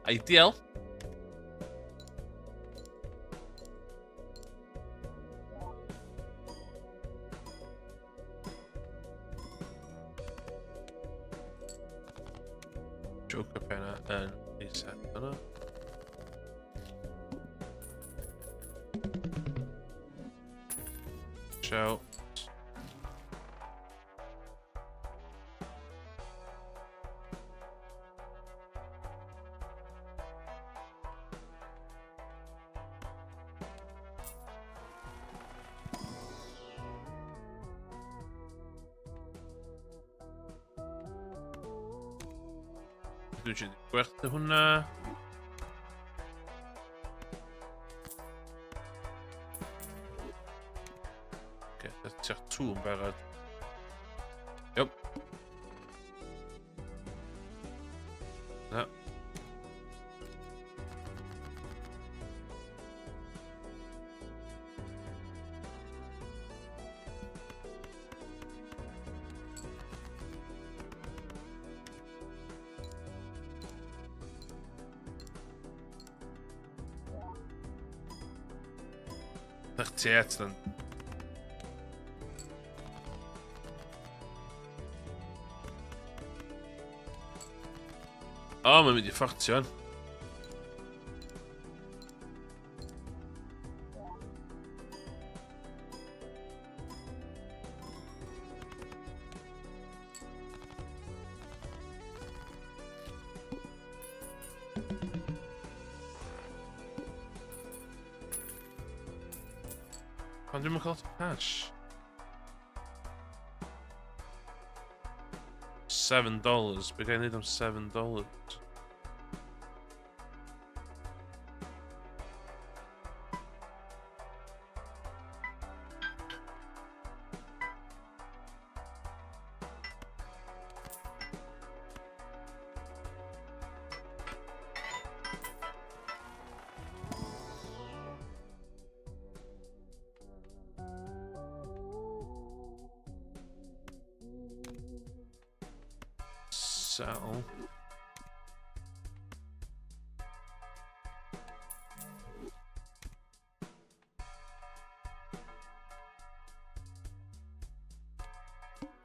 S1: Ideal. Joker penna yn Reset yna. Ciao. Dwi eisiau gwerthu hwnna. Okay, that's two yn barod. Yep. Na. 38 then. O, oh, mae'n mynd i ffortio. Pan dwi'n cael cash? $7. Be gael ei wneud am $7? Sell.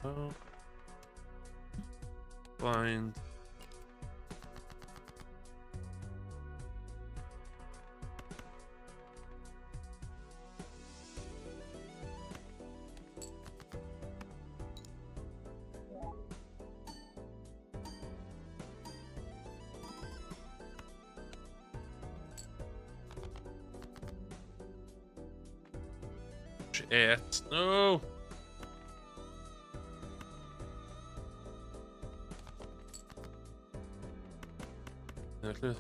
S1: Oh. Blind. Shit. No! Felly.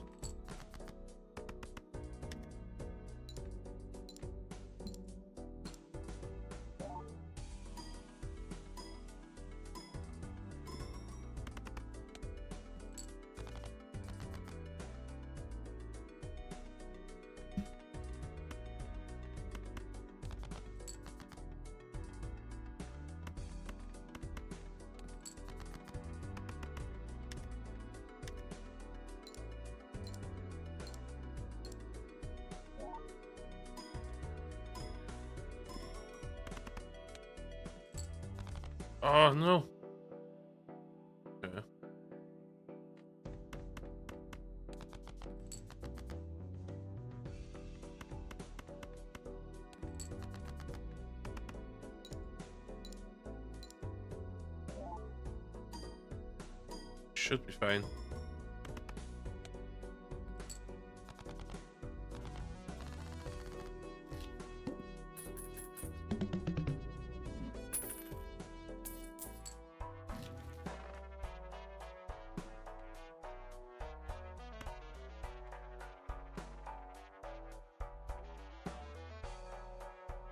S1: Oh no. Okay. Should be fine.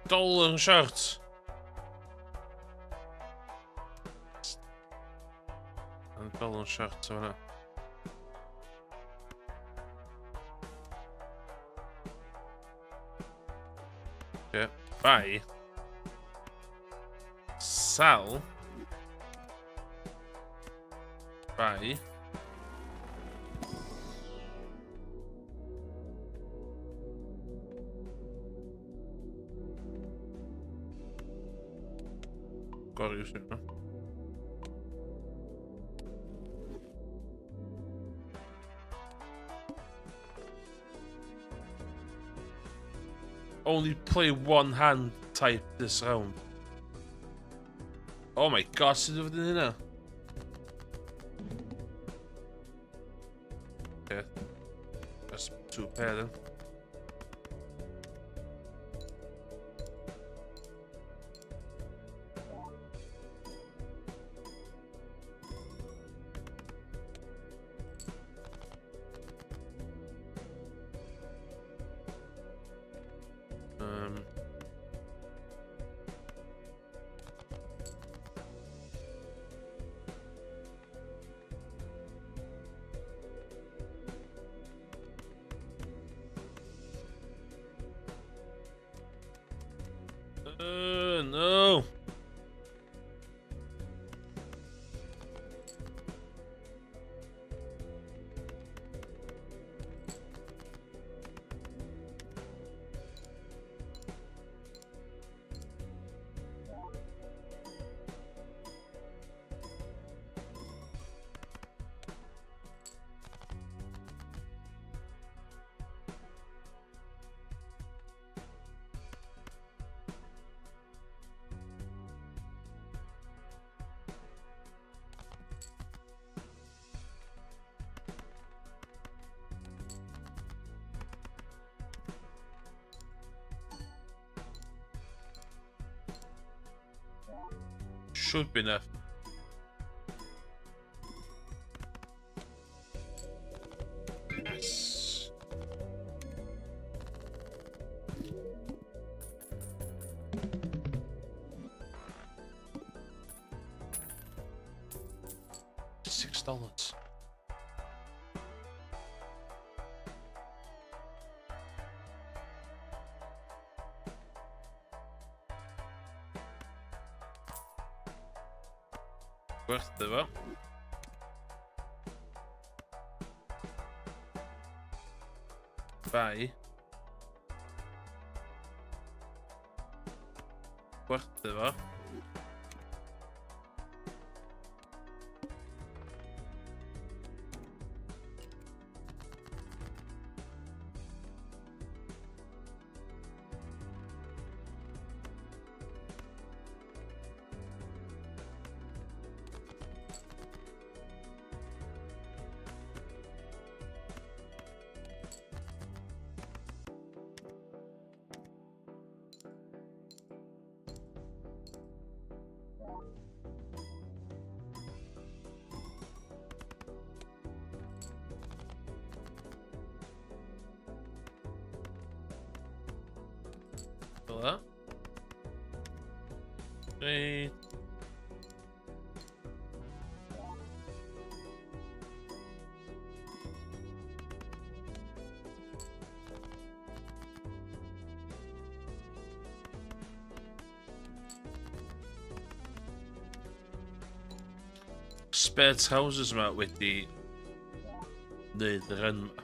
S1: Dol yn siart. Yn dol yn siart o hwnna. Okay. Bye. Sell. Bye. Gorau iwsio hwnna. Only play one hand type this round. Oh my god, sut ydw i'n hynna? Okay. That's two pair then. No. Should be enough. Yes. $6. Gwerthu fo. Buy. Gwerthu fo. Fel 'na. Reit. Spare trousers yma wedi wneud yr run yma.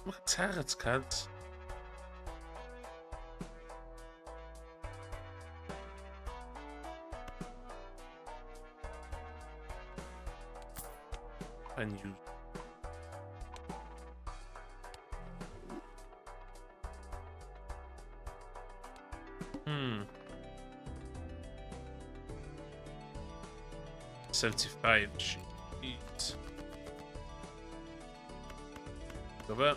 S1: Look at tarot cards. And you. 75 sheet. Go fe.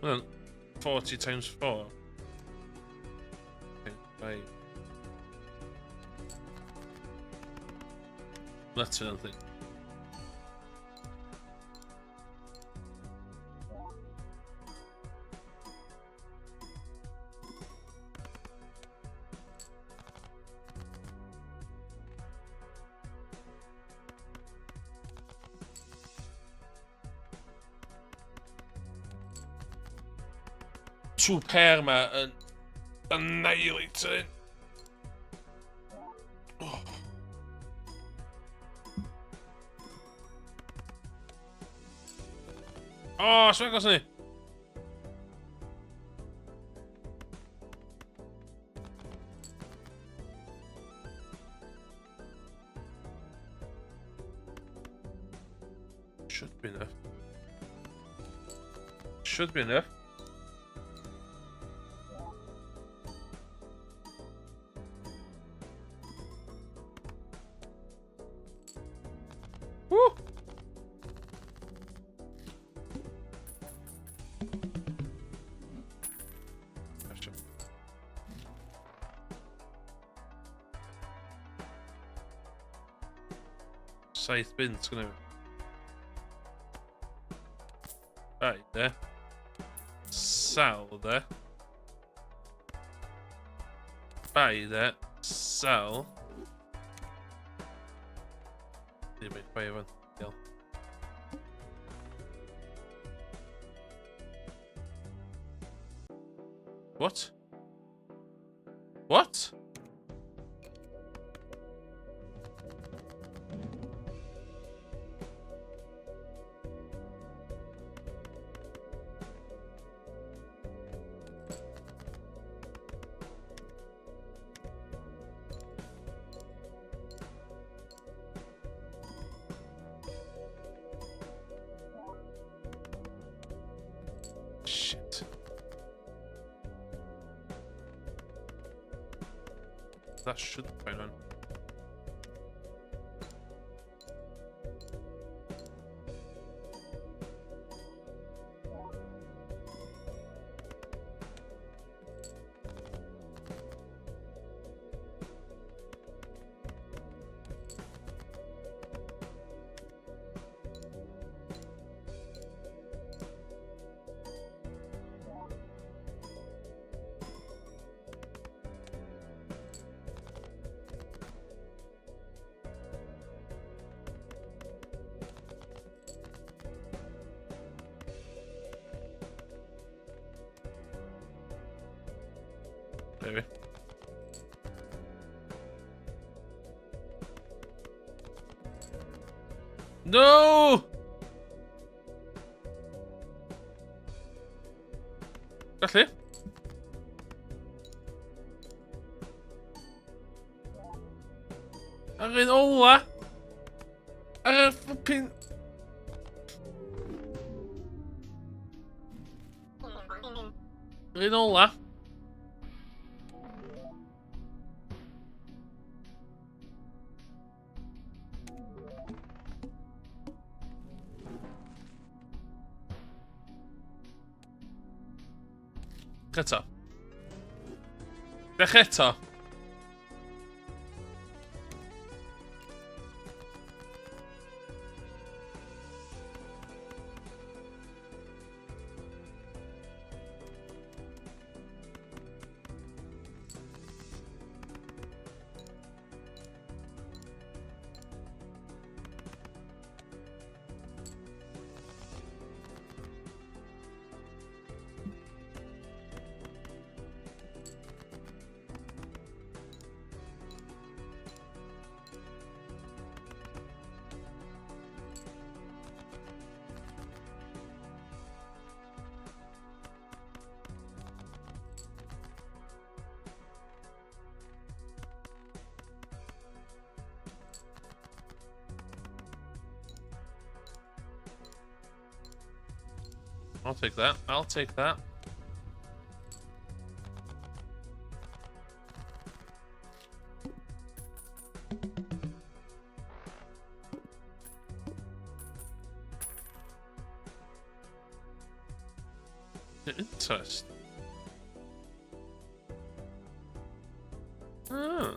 S1: Mae'n 40 times 4. 5. That's another thing. Two pair ma yn annihilating. Oh. Oh, sy'n agos ni? Should be enough. Should be enough. Woo! Gotcha. Saith bunt gynna fi. Right, there. Sell there. Buy there. Sell. Ddim yn buy fan. Iawn. What? What? Shit. That should be fine. Maybe. No! Gallu. Ar un ola. Ar y ffwpin... Yr un ola. Eto. Dech eto. I'll take that. I'll take that. Interest. Ah.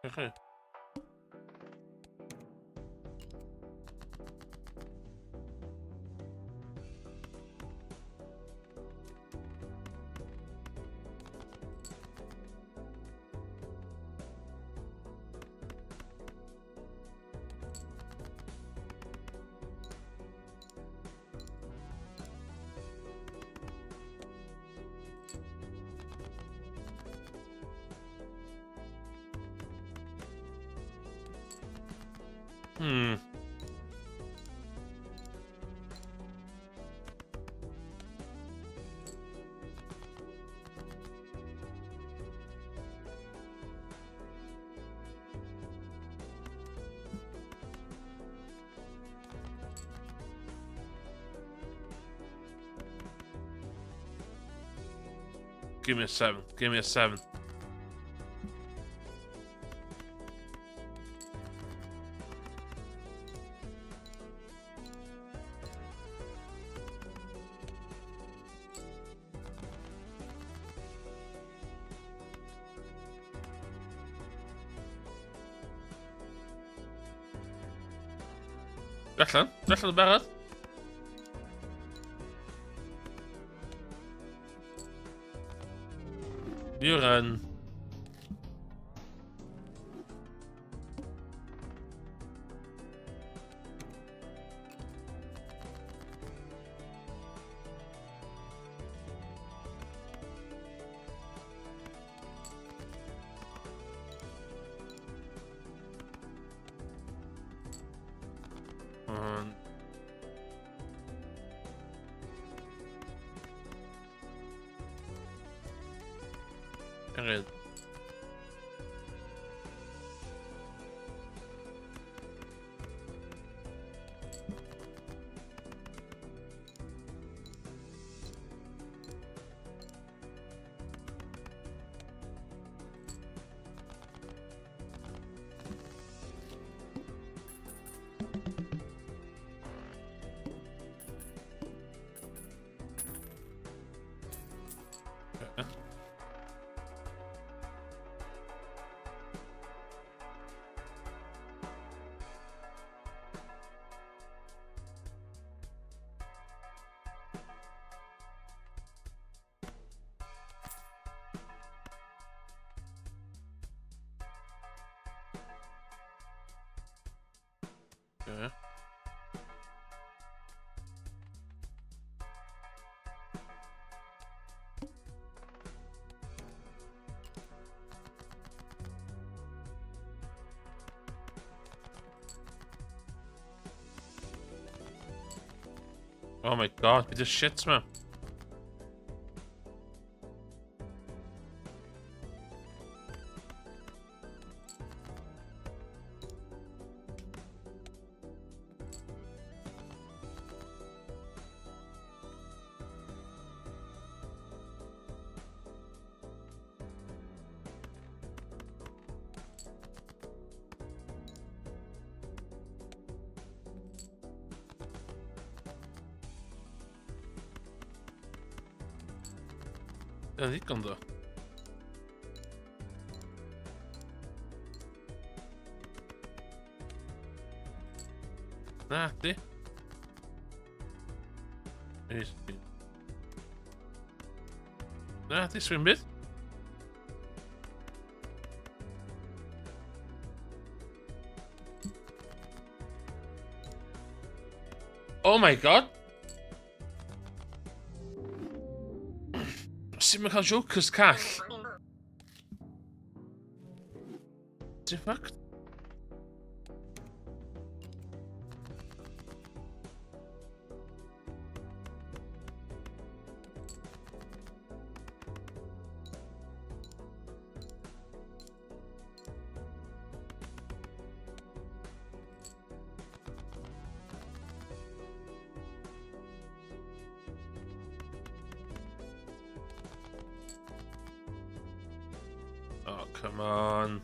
S1: Okay. Give me a 7. Give me a 7. Allan. Allan yn barod. New run. Angen. Okay. Oh my god, beth yw'r shit ma? Dyna ddigon ddo. Na, di. Na, di swyn byd. Oh my god! Sut mae'n cael jokers call? Ti'n fucked? Oh, come on.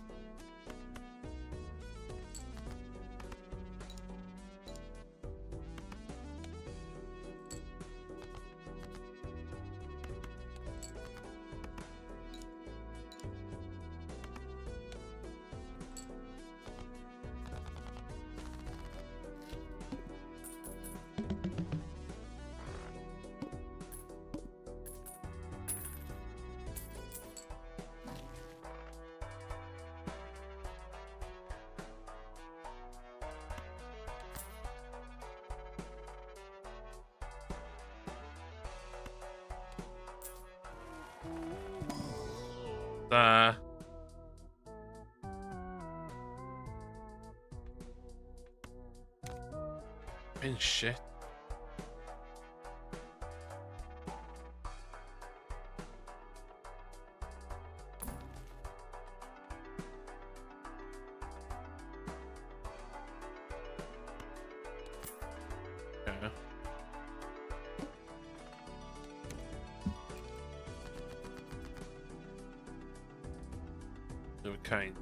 S1: Da. Bin shit. Yeah. Of a kind.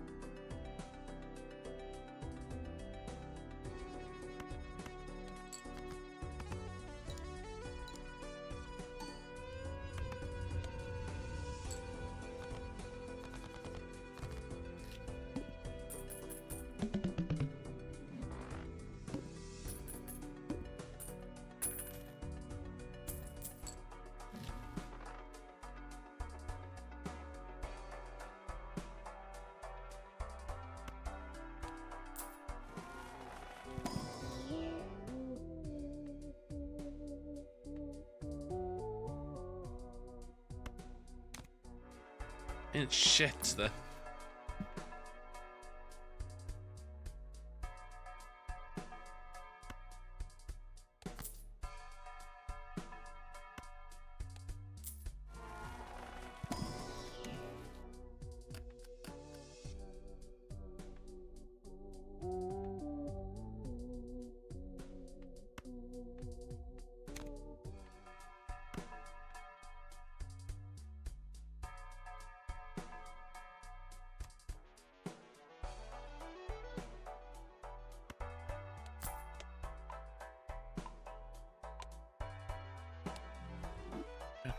S1: Ain't shit, de.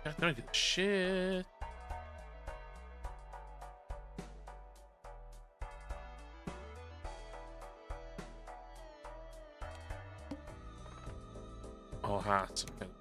S1: I don't get shit. Oh, hat. Okay.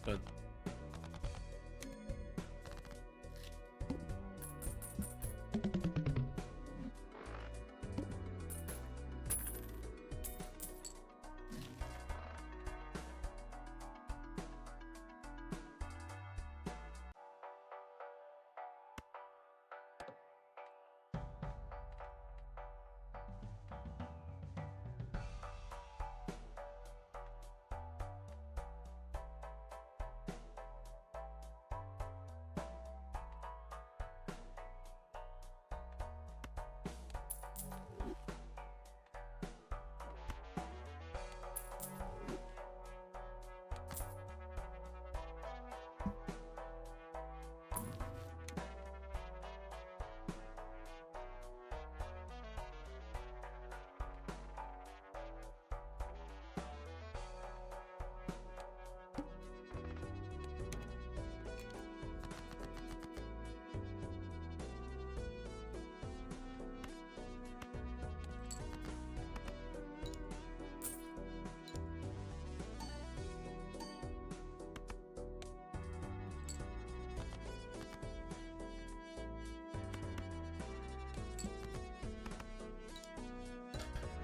S1: Good.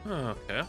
S1: Oh, okay.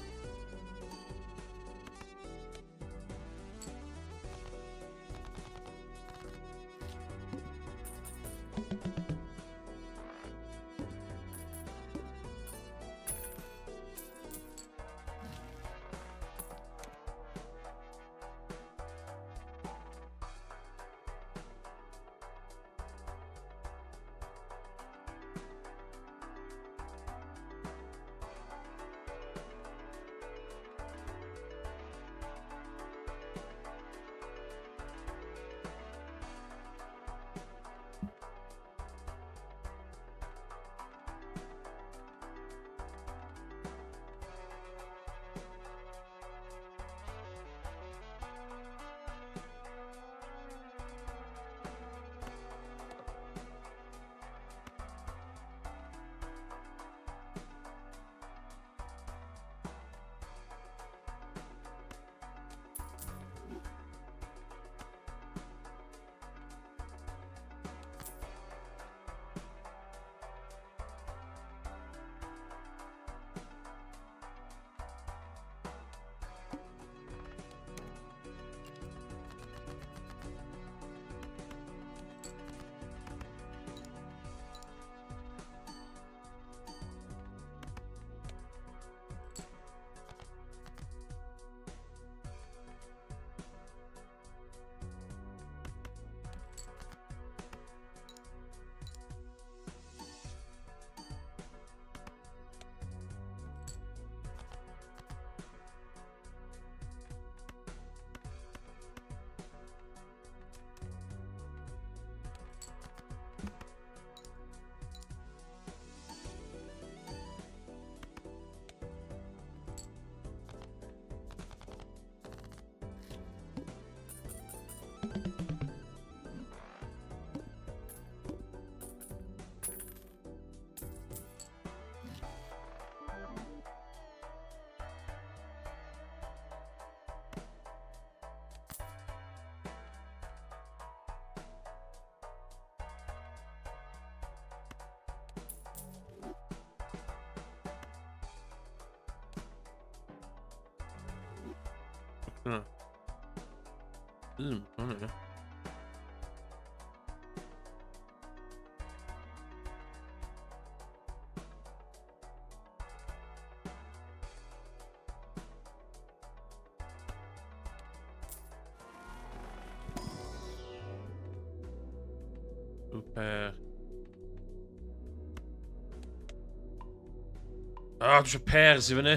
S1: Hwnna. Hwnna. Super. Ah, dwi eisiau pears i fyny.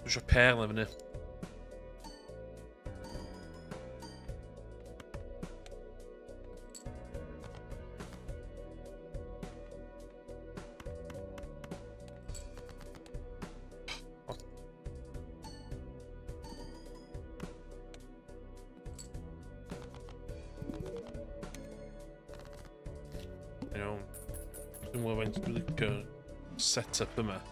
S1: Dwi eisiau perl efo ni. Iawn. Dwi'n gwybod faint dwi'n licio'r set-up yma.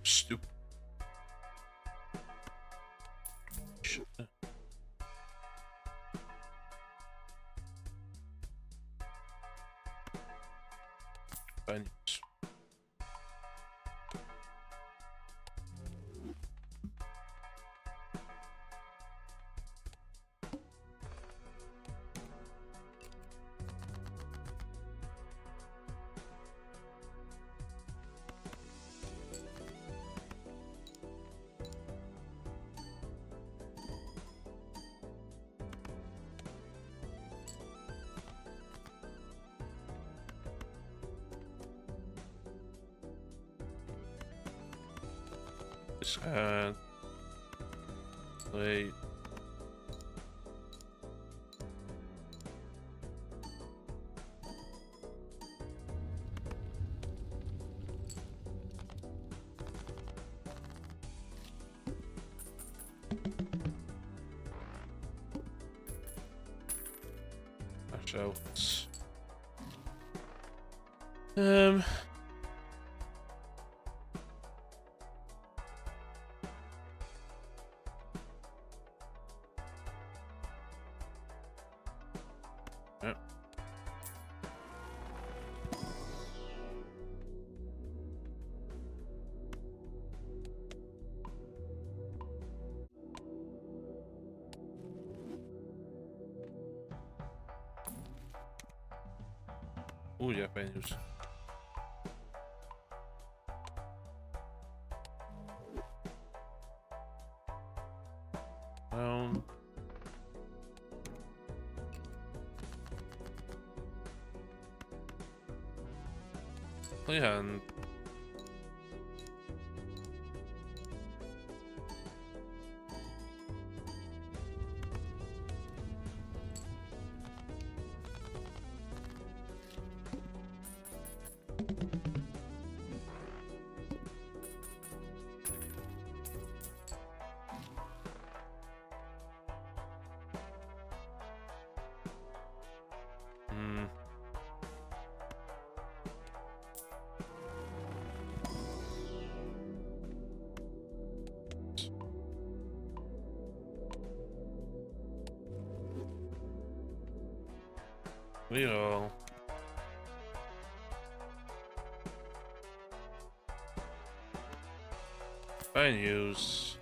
S1: Stupid. Venues. Discard. Play. Dash out. Yep. Oh yeah, venues. Down. Play hand. Reroll. Venues.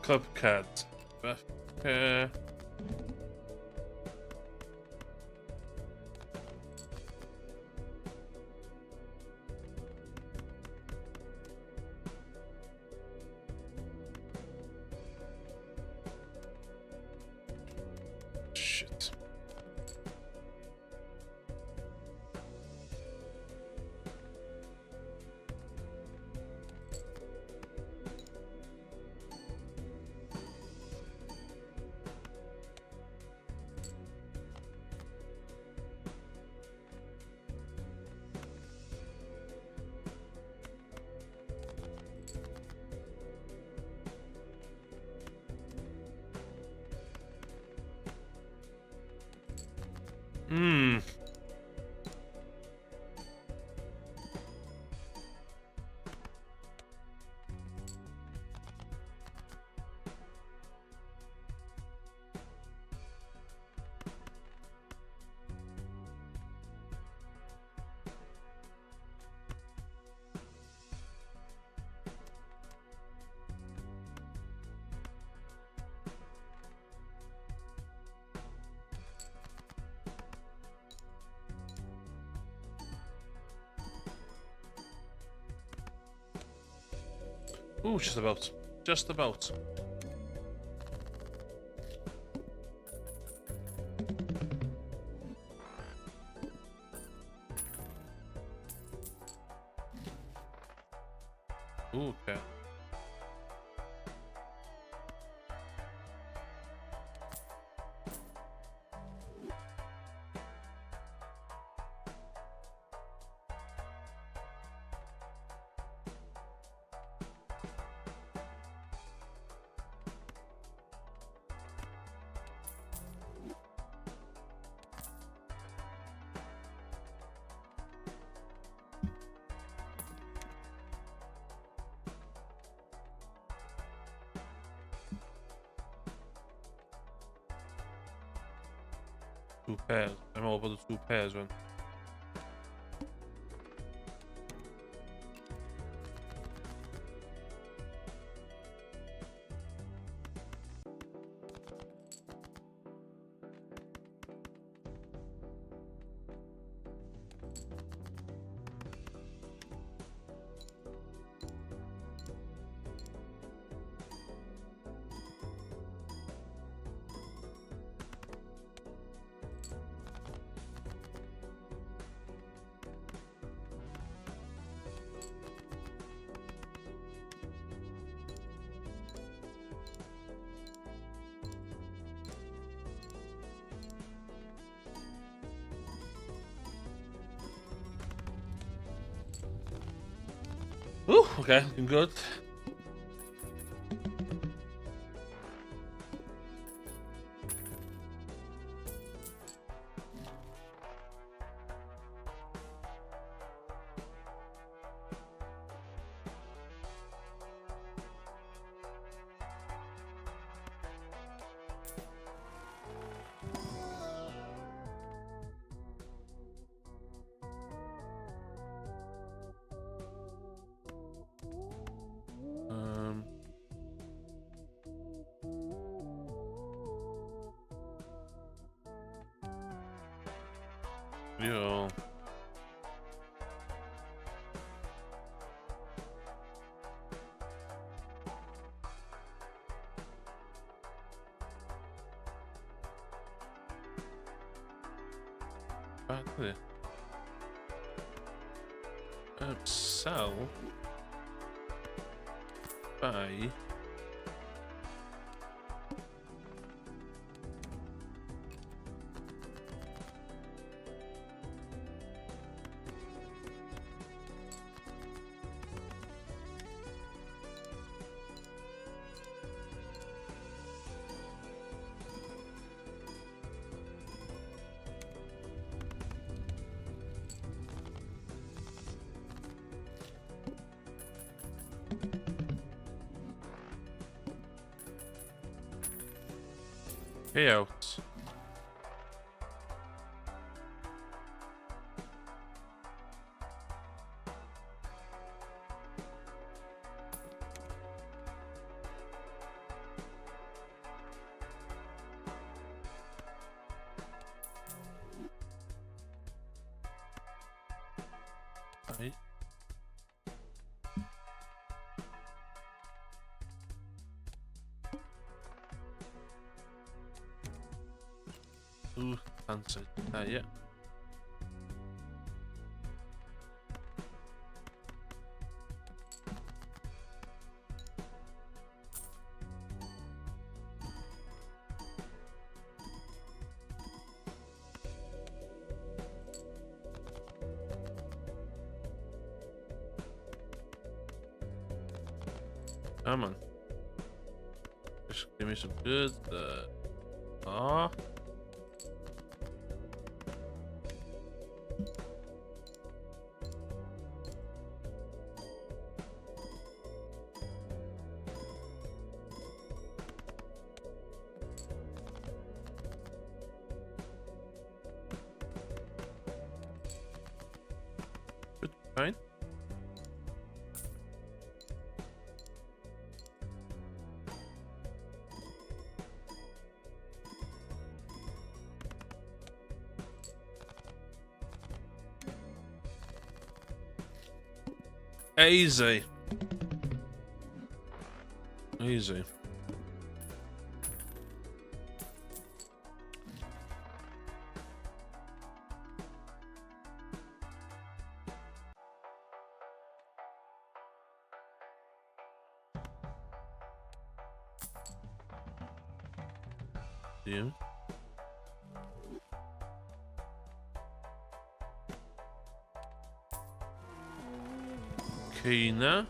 S1: Club card. Shit. Ooh, just about. Just about. Ooh, okay. Two pairs. Dwi'n meddwl bod y two pairs fan. Ooh, okay, looking good. Yo. Back there. Sell. Buy. Payouts. Right. Ooh, answer. Yeah. Come on. Just give me some good. Good, fine. Easy. Easy. Yeah. Ceina.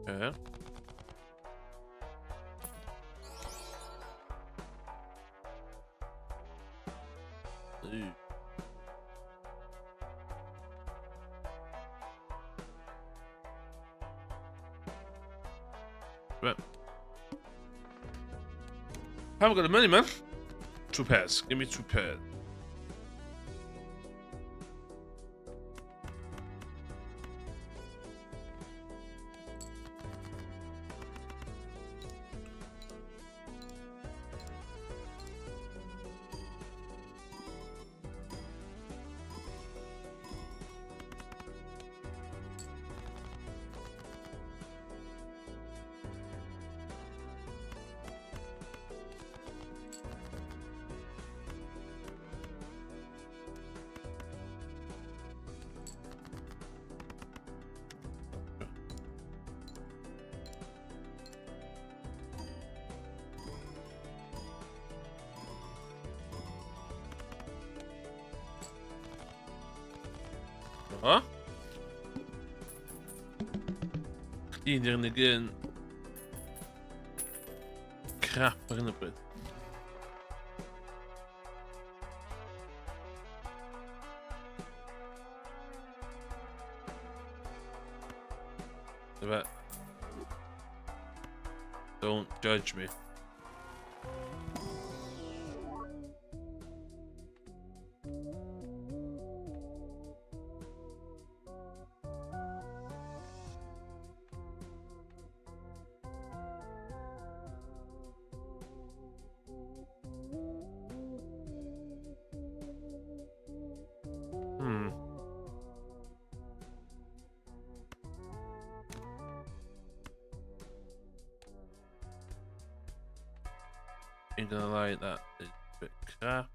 S1: Okay. Ooh. Right. Haven't got the money, man. Two pairs. Give me two pairs. Ha? Chdi di'r unig un crap ar hyn o bryd. Dyma. Don't judge me. Ain't gonna lie, that is a bit crap.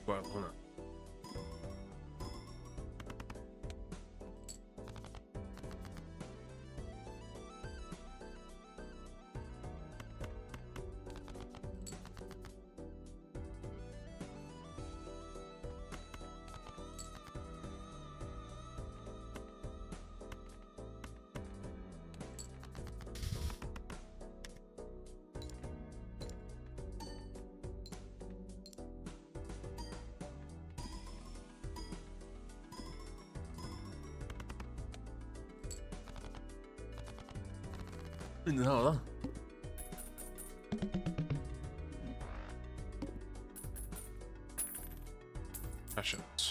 S1: Gweld hwnna. Mynd yn hawdd, o. Cash out.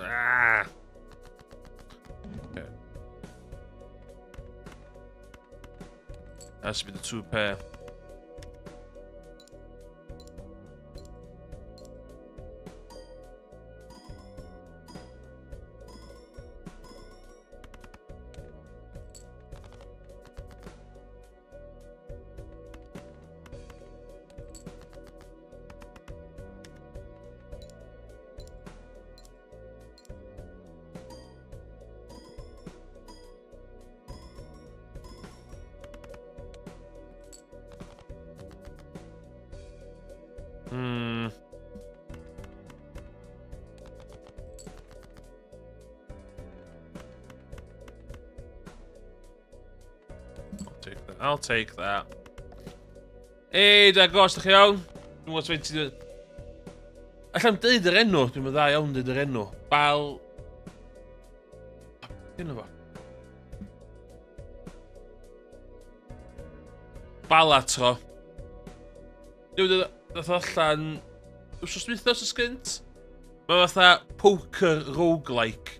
S1: Ah! Okay. Has to be the two pair. I'll take that. I'll take that. Hey, da gos, da chi iawn? Dwi'n gwybod faint ti... Alla'm deud yr enw, dwi'n dda iawn deud yr enw. Bal... Be fo? Balatro. Dwi'n ddoth allan wsos dwytha, wsos gynt. Mae fatha poker roguelike.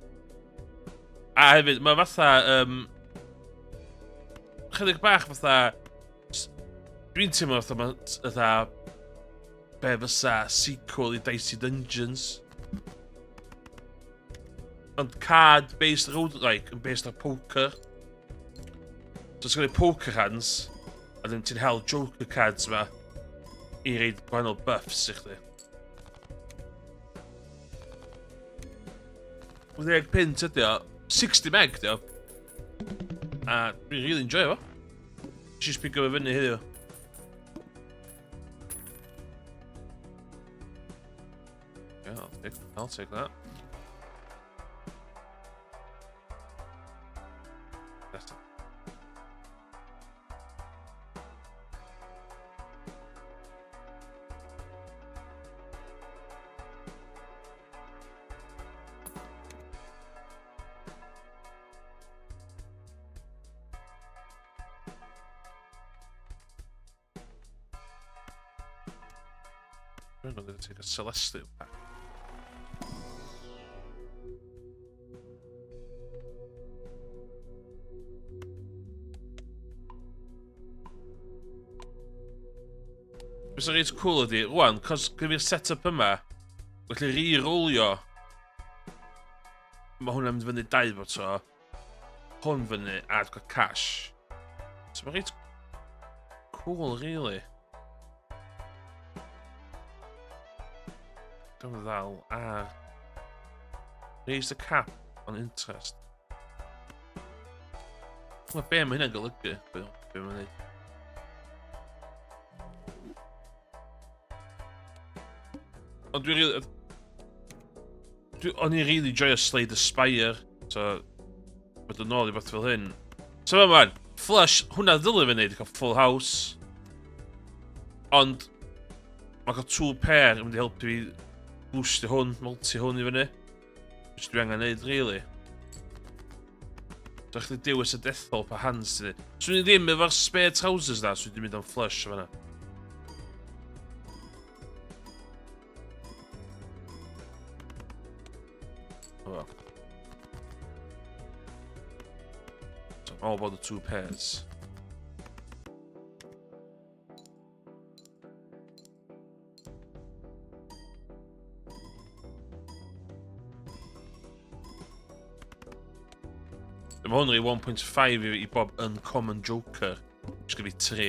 S1: A hefyd, mae fatha... Um, chydig bach fatha... Dwi'n teimlo fatha ma' fatha be fysa sequel i Dicey Dungeons. Ond card-based roguelike yn based ar poker. So ti'n gwneud poker hands, a then ti'n hel joker cards yma i reid gwahanol buffs i chdi. 85 ydi o, 60 meg ydi o. A dwi'n really enjoy fo. Nes i just pigo fo fyny heddiw. Yeah, I'll take that. That's it. I'm going to take a Celestial pack. Beth sy'n reit cool ydi, rwan, cos gyda fi'r set-up yma, felly re-rolio, mae hwnna'n mynd fyny dau bod tro, hwn fyny a dwi'n cael cash. So mae'n reit cool, really. Dwi'n ddal ar... Raise the cap on interest. Mae be mae hynna'n golygu? Be, be mae'n neud? Ond dwi'n rili... Dwi, o'n i'n rili joio Slay the Spire, so... Bod yn ôl i beth fel hyn. So fe man, flush, hwnna ddylai fe wneud i cael full house. Ond, mae cael two pair yn mynd i helpu fi boostio hwn, multi hwn i fyny. Which dwi angen neud, really. So chdi dewis y dethol pa hands ti. Swn i ddim efo'r spare trousers na, swn i'n mynd am flush o fanna. Oh. So all about the two pairs. Mae hwn yn 1.5 i bob uncommon joker. Jyst gyda fi 3.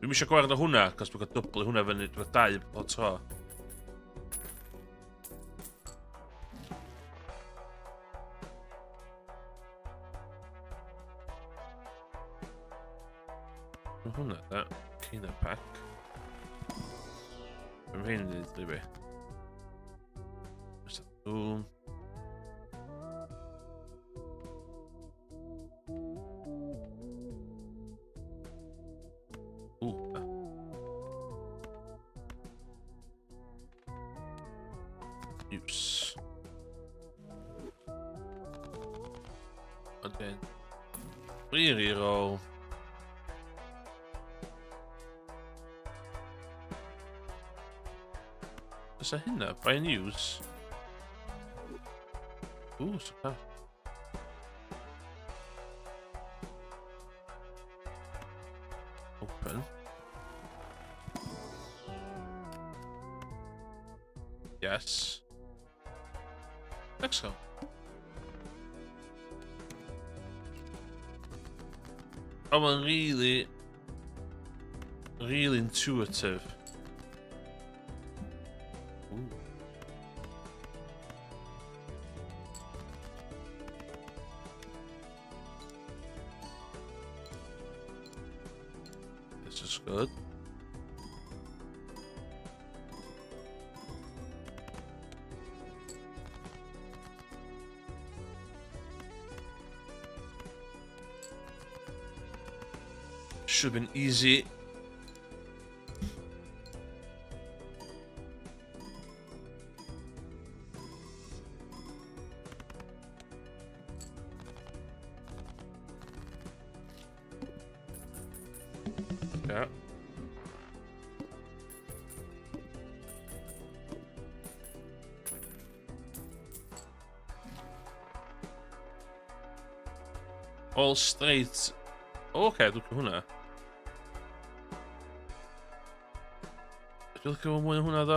S1: Dwi'n eisiau gwared o hwnna, cos dwi'n cael dyblu hwnna fyny, dwi'n cael 2 o tro. Mae hwnna da. Ceina pack. Mae'n rhaid i ddweud i fi. Boom. Ooh. Use. Again. Re-roll. Fysa hynna? Buy news? Ooh, so pa. Open. Yes. Excellent. Oh, mae'n really, really intuitive. Ooh. This is good. Should have been easy. Yeah. All straight. O, oce, okay, dwi'n hwnna. Dwi'n licio mwy o hwnna ddo.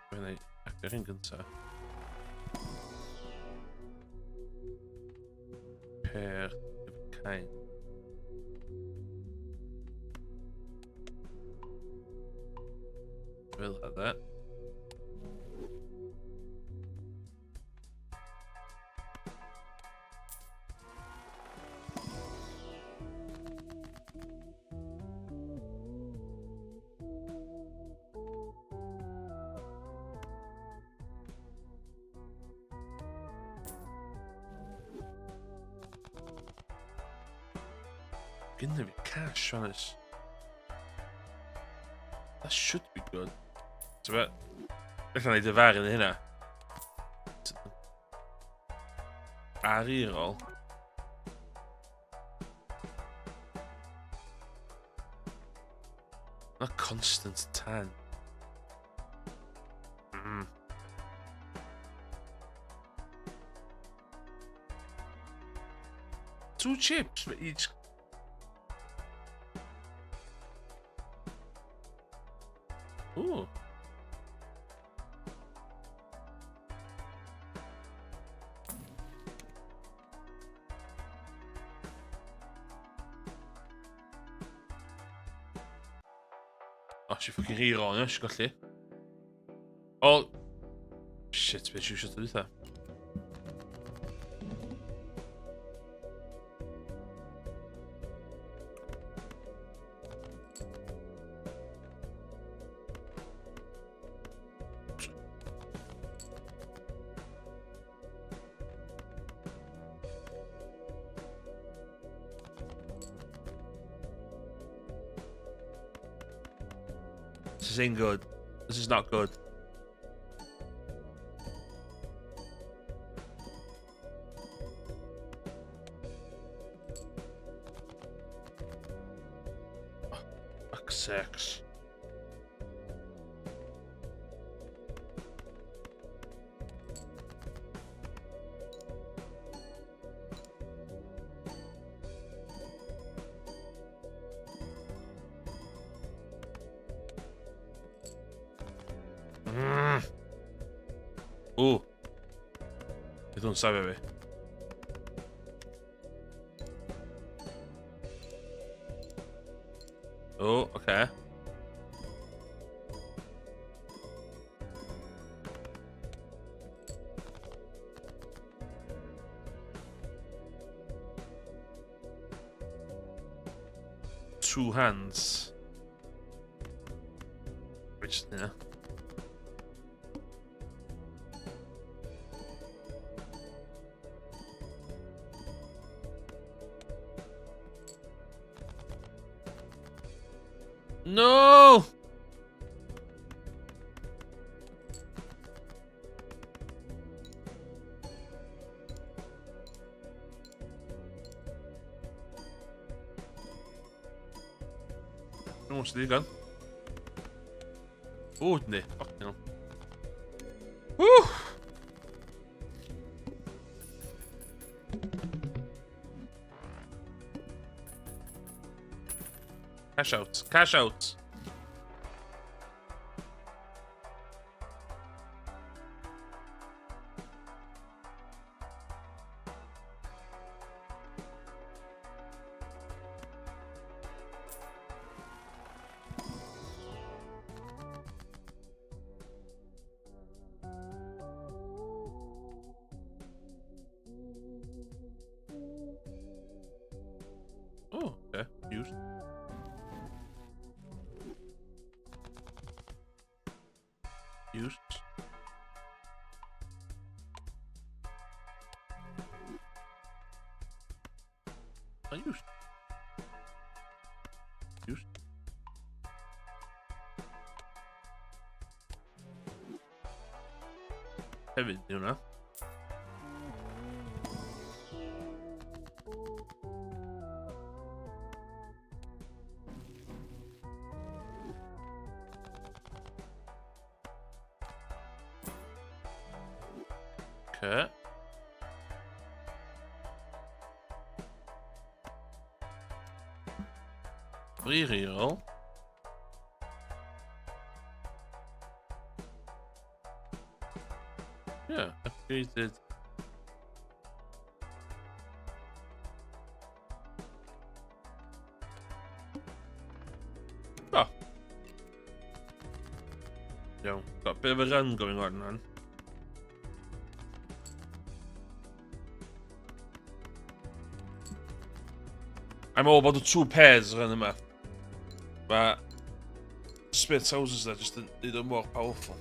S1: Dwi'n ei agor hyn gyntaf. Per cain. Fel yna. Gynna fi cash, honest. That should be good. So be? Beth na i dyfaru yn hynna? Ar reroll. Not constant tan. Two chips for each. Ooh. O, si ffocin reroll yna, si golli. O! Shit, beth eisiau dweud? This ain't good. This is not good. Oh, fuck's sakes. Ww. Bydd hwn safio fi. O, oh, oce. Okay. Two hands. Which, yeah. No! Dwi'n sydd ddigon. O, dyn ni. Fucking hell. Woo! Cash out. Cash out. Oh, okay. Used. Used. Used. Used. Hefyd, di hwnna. Okay. Free reroll. Yeah, upgraded. Oh. Iawn, got a bit of a run going on, man. I'm all about the two pairs run yma. Mae spare trousers na just yn neud o more powerful.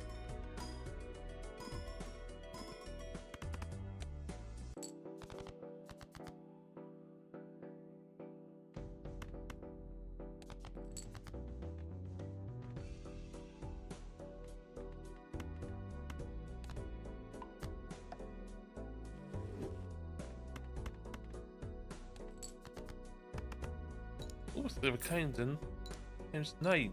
S1: Ooh, three of a kind in. Times 9.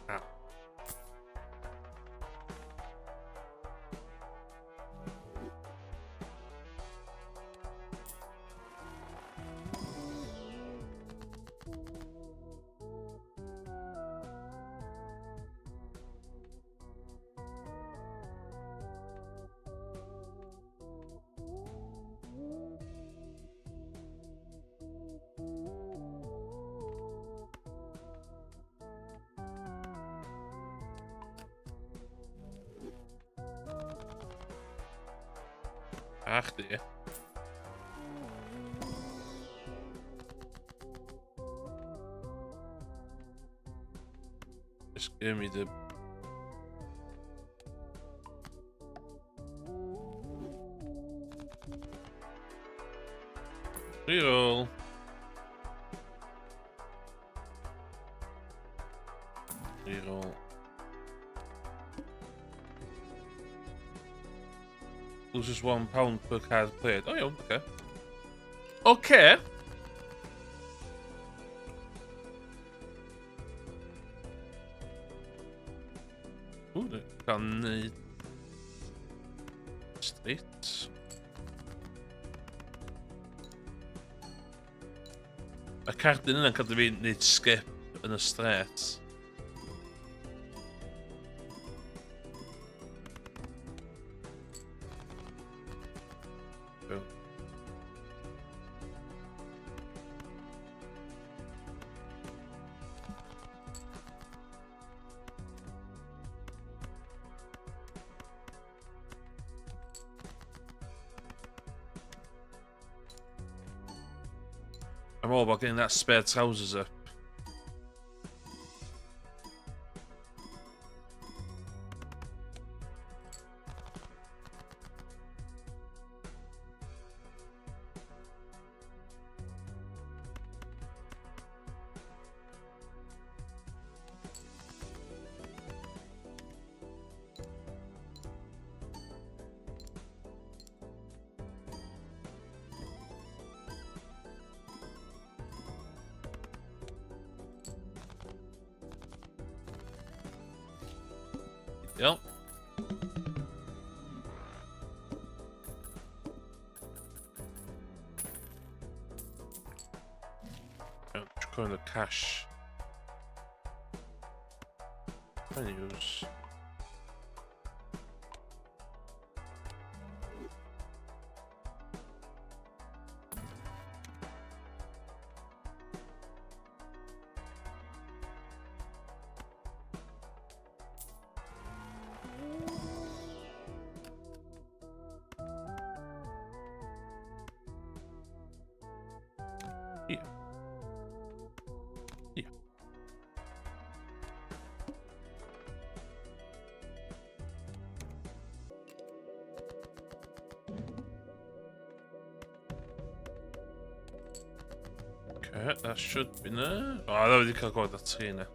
S1: Ah. A chdi. Just give me the... Reroll. Reroll. Loses £1 per card played. Oh, iawn, oce. Okay. Ww, dwi'n cael neud straight. Mae cardyn yna'n cadw fi wneud skip yn y stret. I'm all about getting that spare trousers up. Iawn. Iawn, just the cash. Menus. Yeah. Yeah. Okay, that should be there. Oh, that wedi cael gweld y tri yna.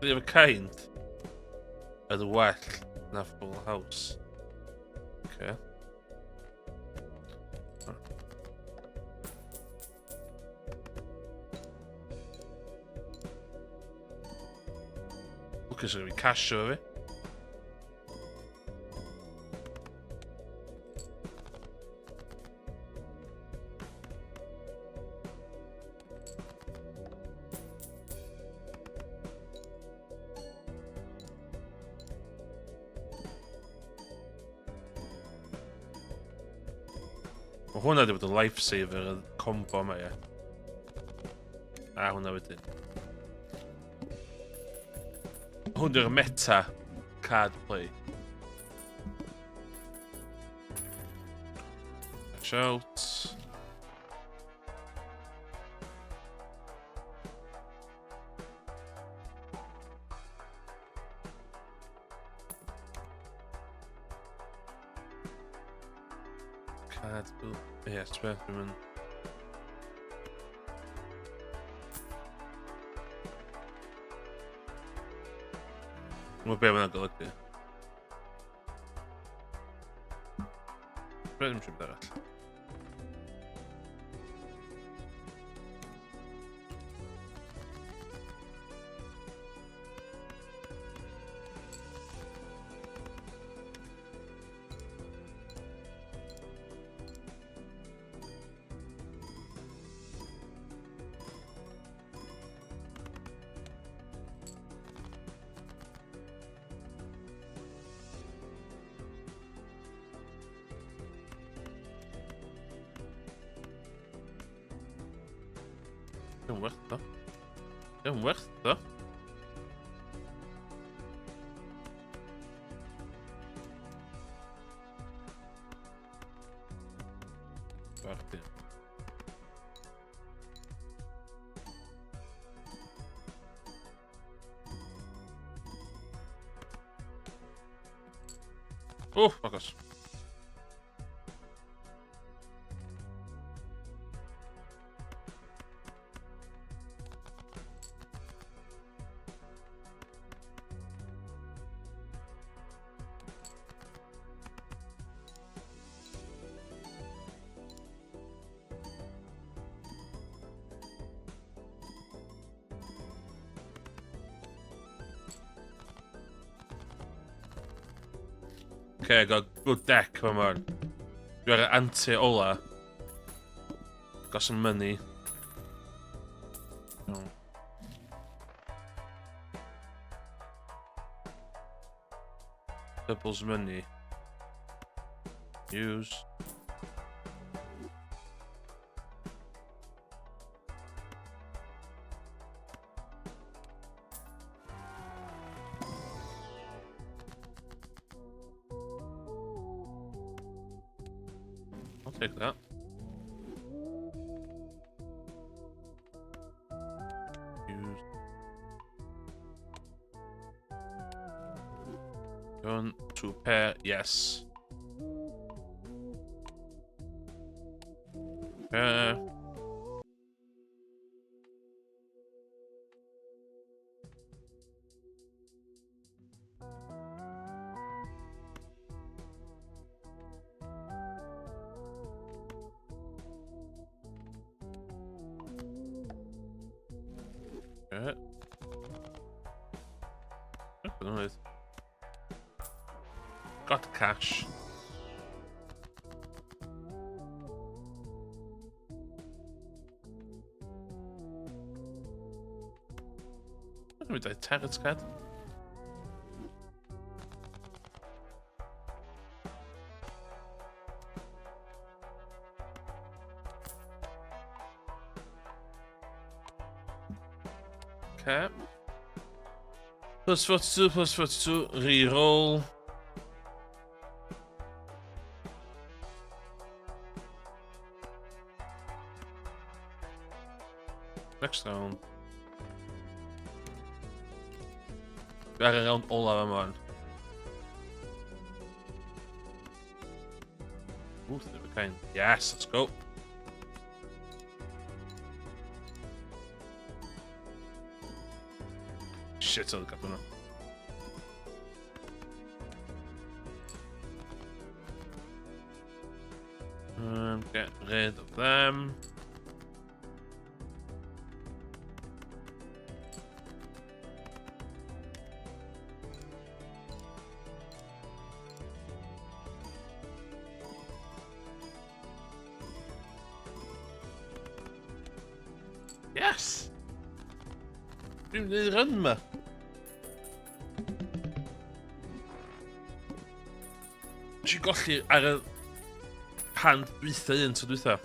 S1: Three of a kind yn well na Full House. Okay. Lwcus o'n i cash efo fi. Mae hwnna wedi bod yn lifesaver y combo yma, ie. A hwnna wedyn. Hwn di'r meta card play. Cash out. Card... Ie, yeah, ti'n beth, dwi'n mynd... Dwi'n be mae'n golygu. Dwi'n mynd arall. Dwi'n werth o. Dwi'n werth o. Bach di. Oh, agos. Okay, got good deck fan man. Dwi ar y ante ola. Got some money. No. Doubles money. Use. I'll take that. Use. Turn to pair, yes. Pair. Okay. Got the cash. Dwi'n dweud tarot card. Okay. Plus 42, plus 42, reroll. Next round. Dwi ar y round olaf am hwn. Ooh, three of a kind. Yes, let's go. Shit, oedd gadw hwnna. Get rid of them. Yes! Dwi'n mynd i'r run ma. Nes i golli ar y hand dwytha un tro dwytha.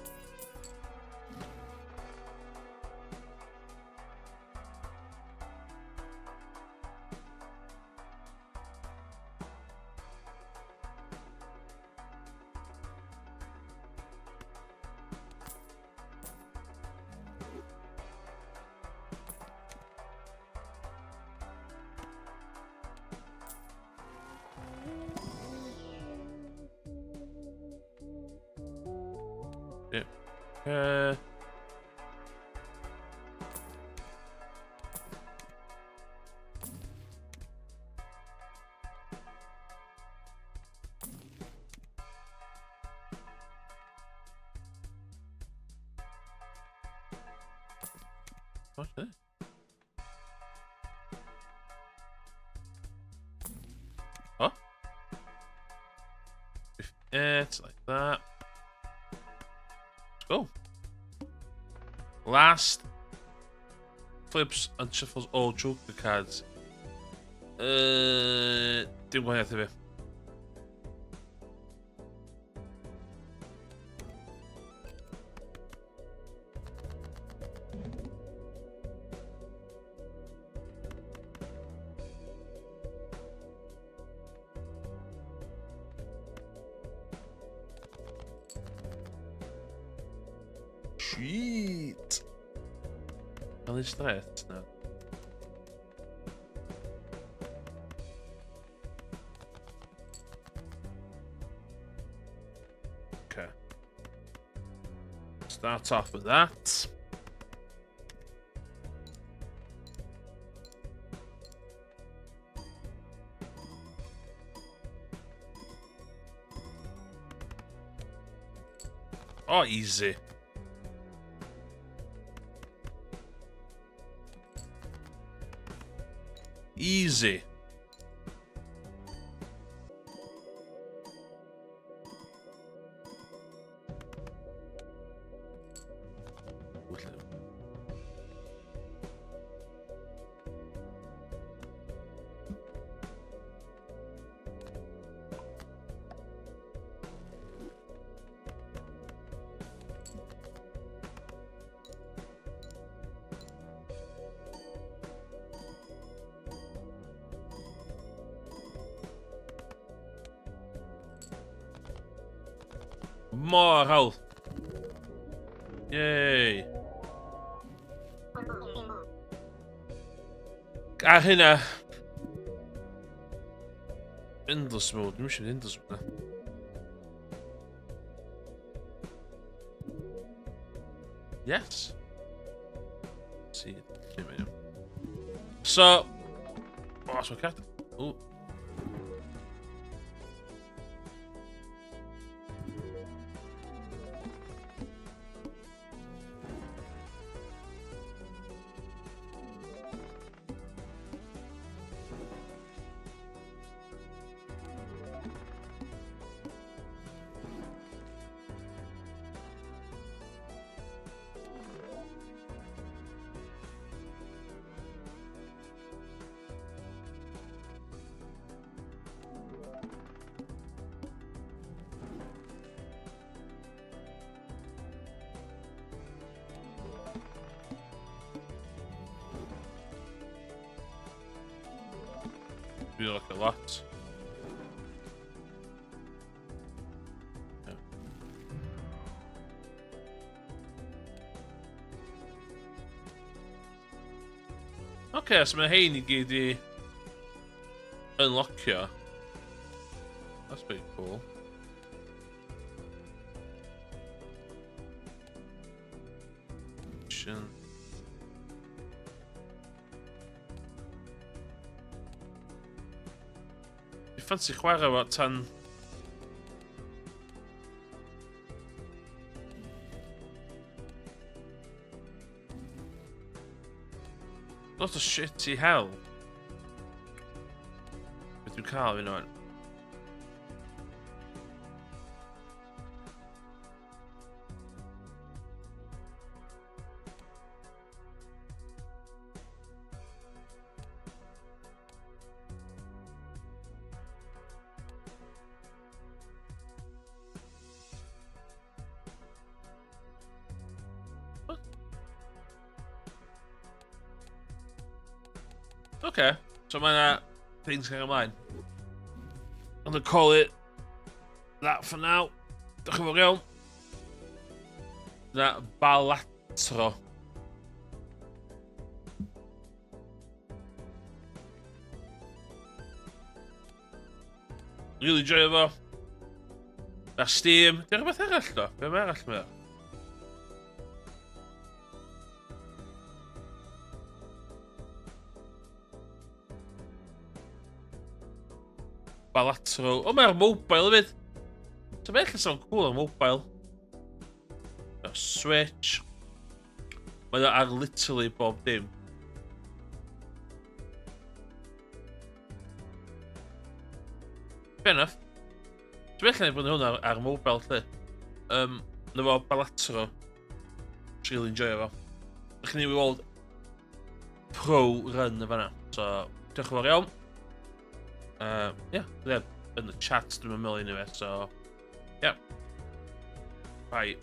S1: Yeah. Okay. Huh? If it's like that. Let's go. Last flips and shuffles all Joker cards. Dim gwahaniaeth i fi. Shit! Gael ei stret na. Okay. Start off with that. Oh, easy. Easy. More health. Yay. Ar hynna. Endless mode. Dwi'n eisiau endless mode na. Yes. See. So. Oh, so cat. Oh. Feel like a lot. Yeah. Okay, so mae hein i gyd i unlockio. That's pretty cool. Mission. ffansi chwarae fo tan... Lot o shitty hell. Beth dwi'n cael fi nhw'n? Okay, so mae yna things going ymlaen. I'm gonna call it that for now. Diolch yn fawr iawn. Na, Balatro. Really enjoy fo. Na Steam. Diolch rhywbeth arall do? Be mae arall mae o? Balatro. O, mae'r mobile hefyd. So mae allan sound cool ar mobile. Y Switch. Mae o ar literally bob dim. Fair enough. Dwi'n allan i bod hwn ar, ar mobile, lle. Um, na fo Balatro. Really enjoy fo. Ydych chi'n ei weld pro run y fanna. So, diolch yn fawr iawn. Yeah, yeah, yn y chat dwi'n meddwl anyway, so, yeah. Bye.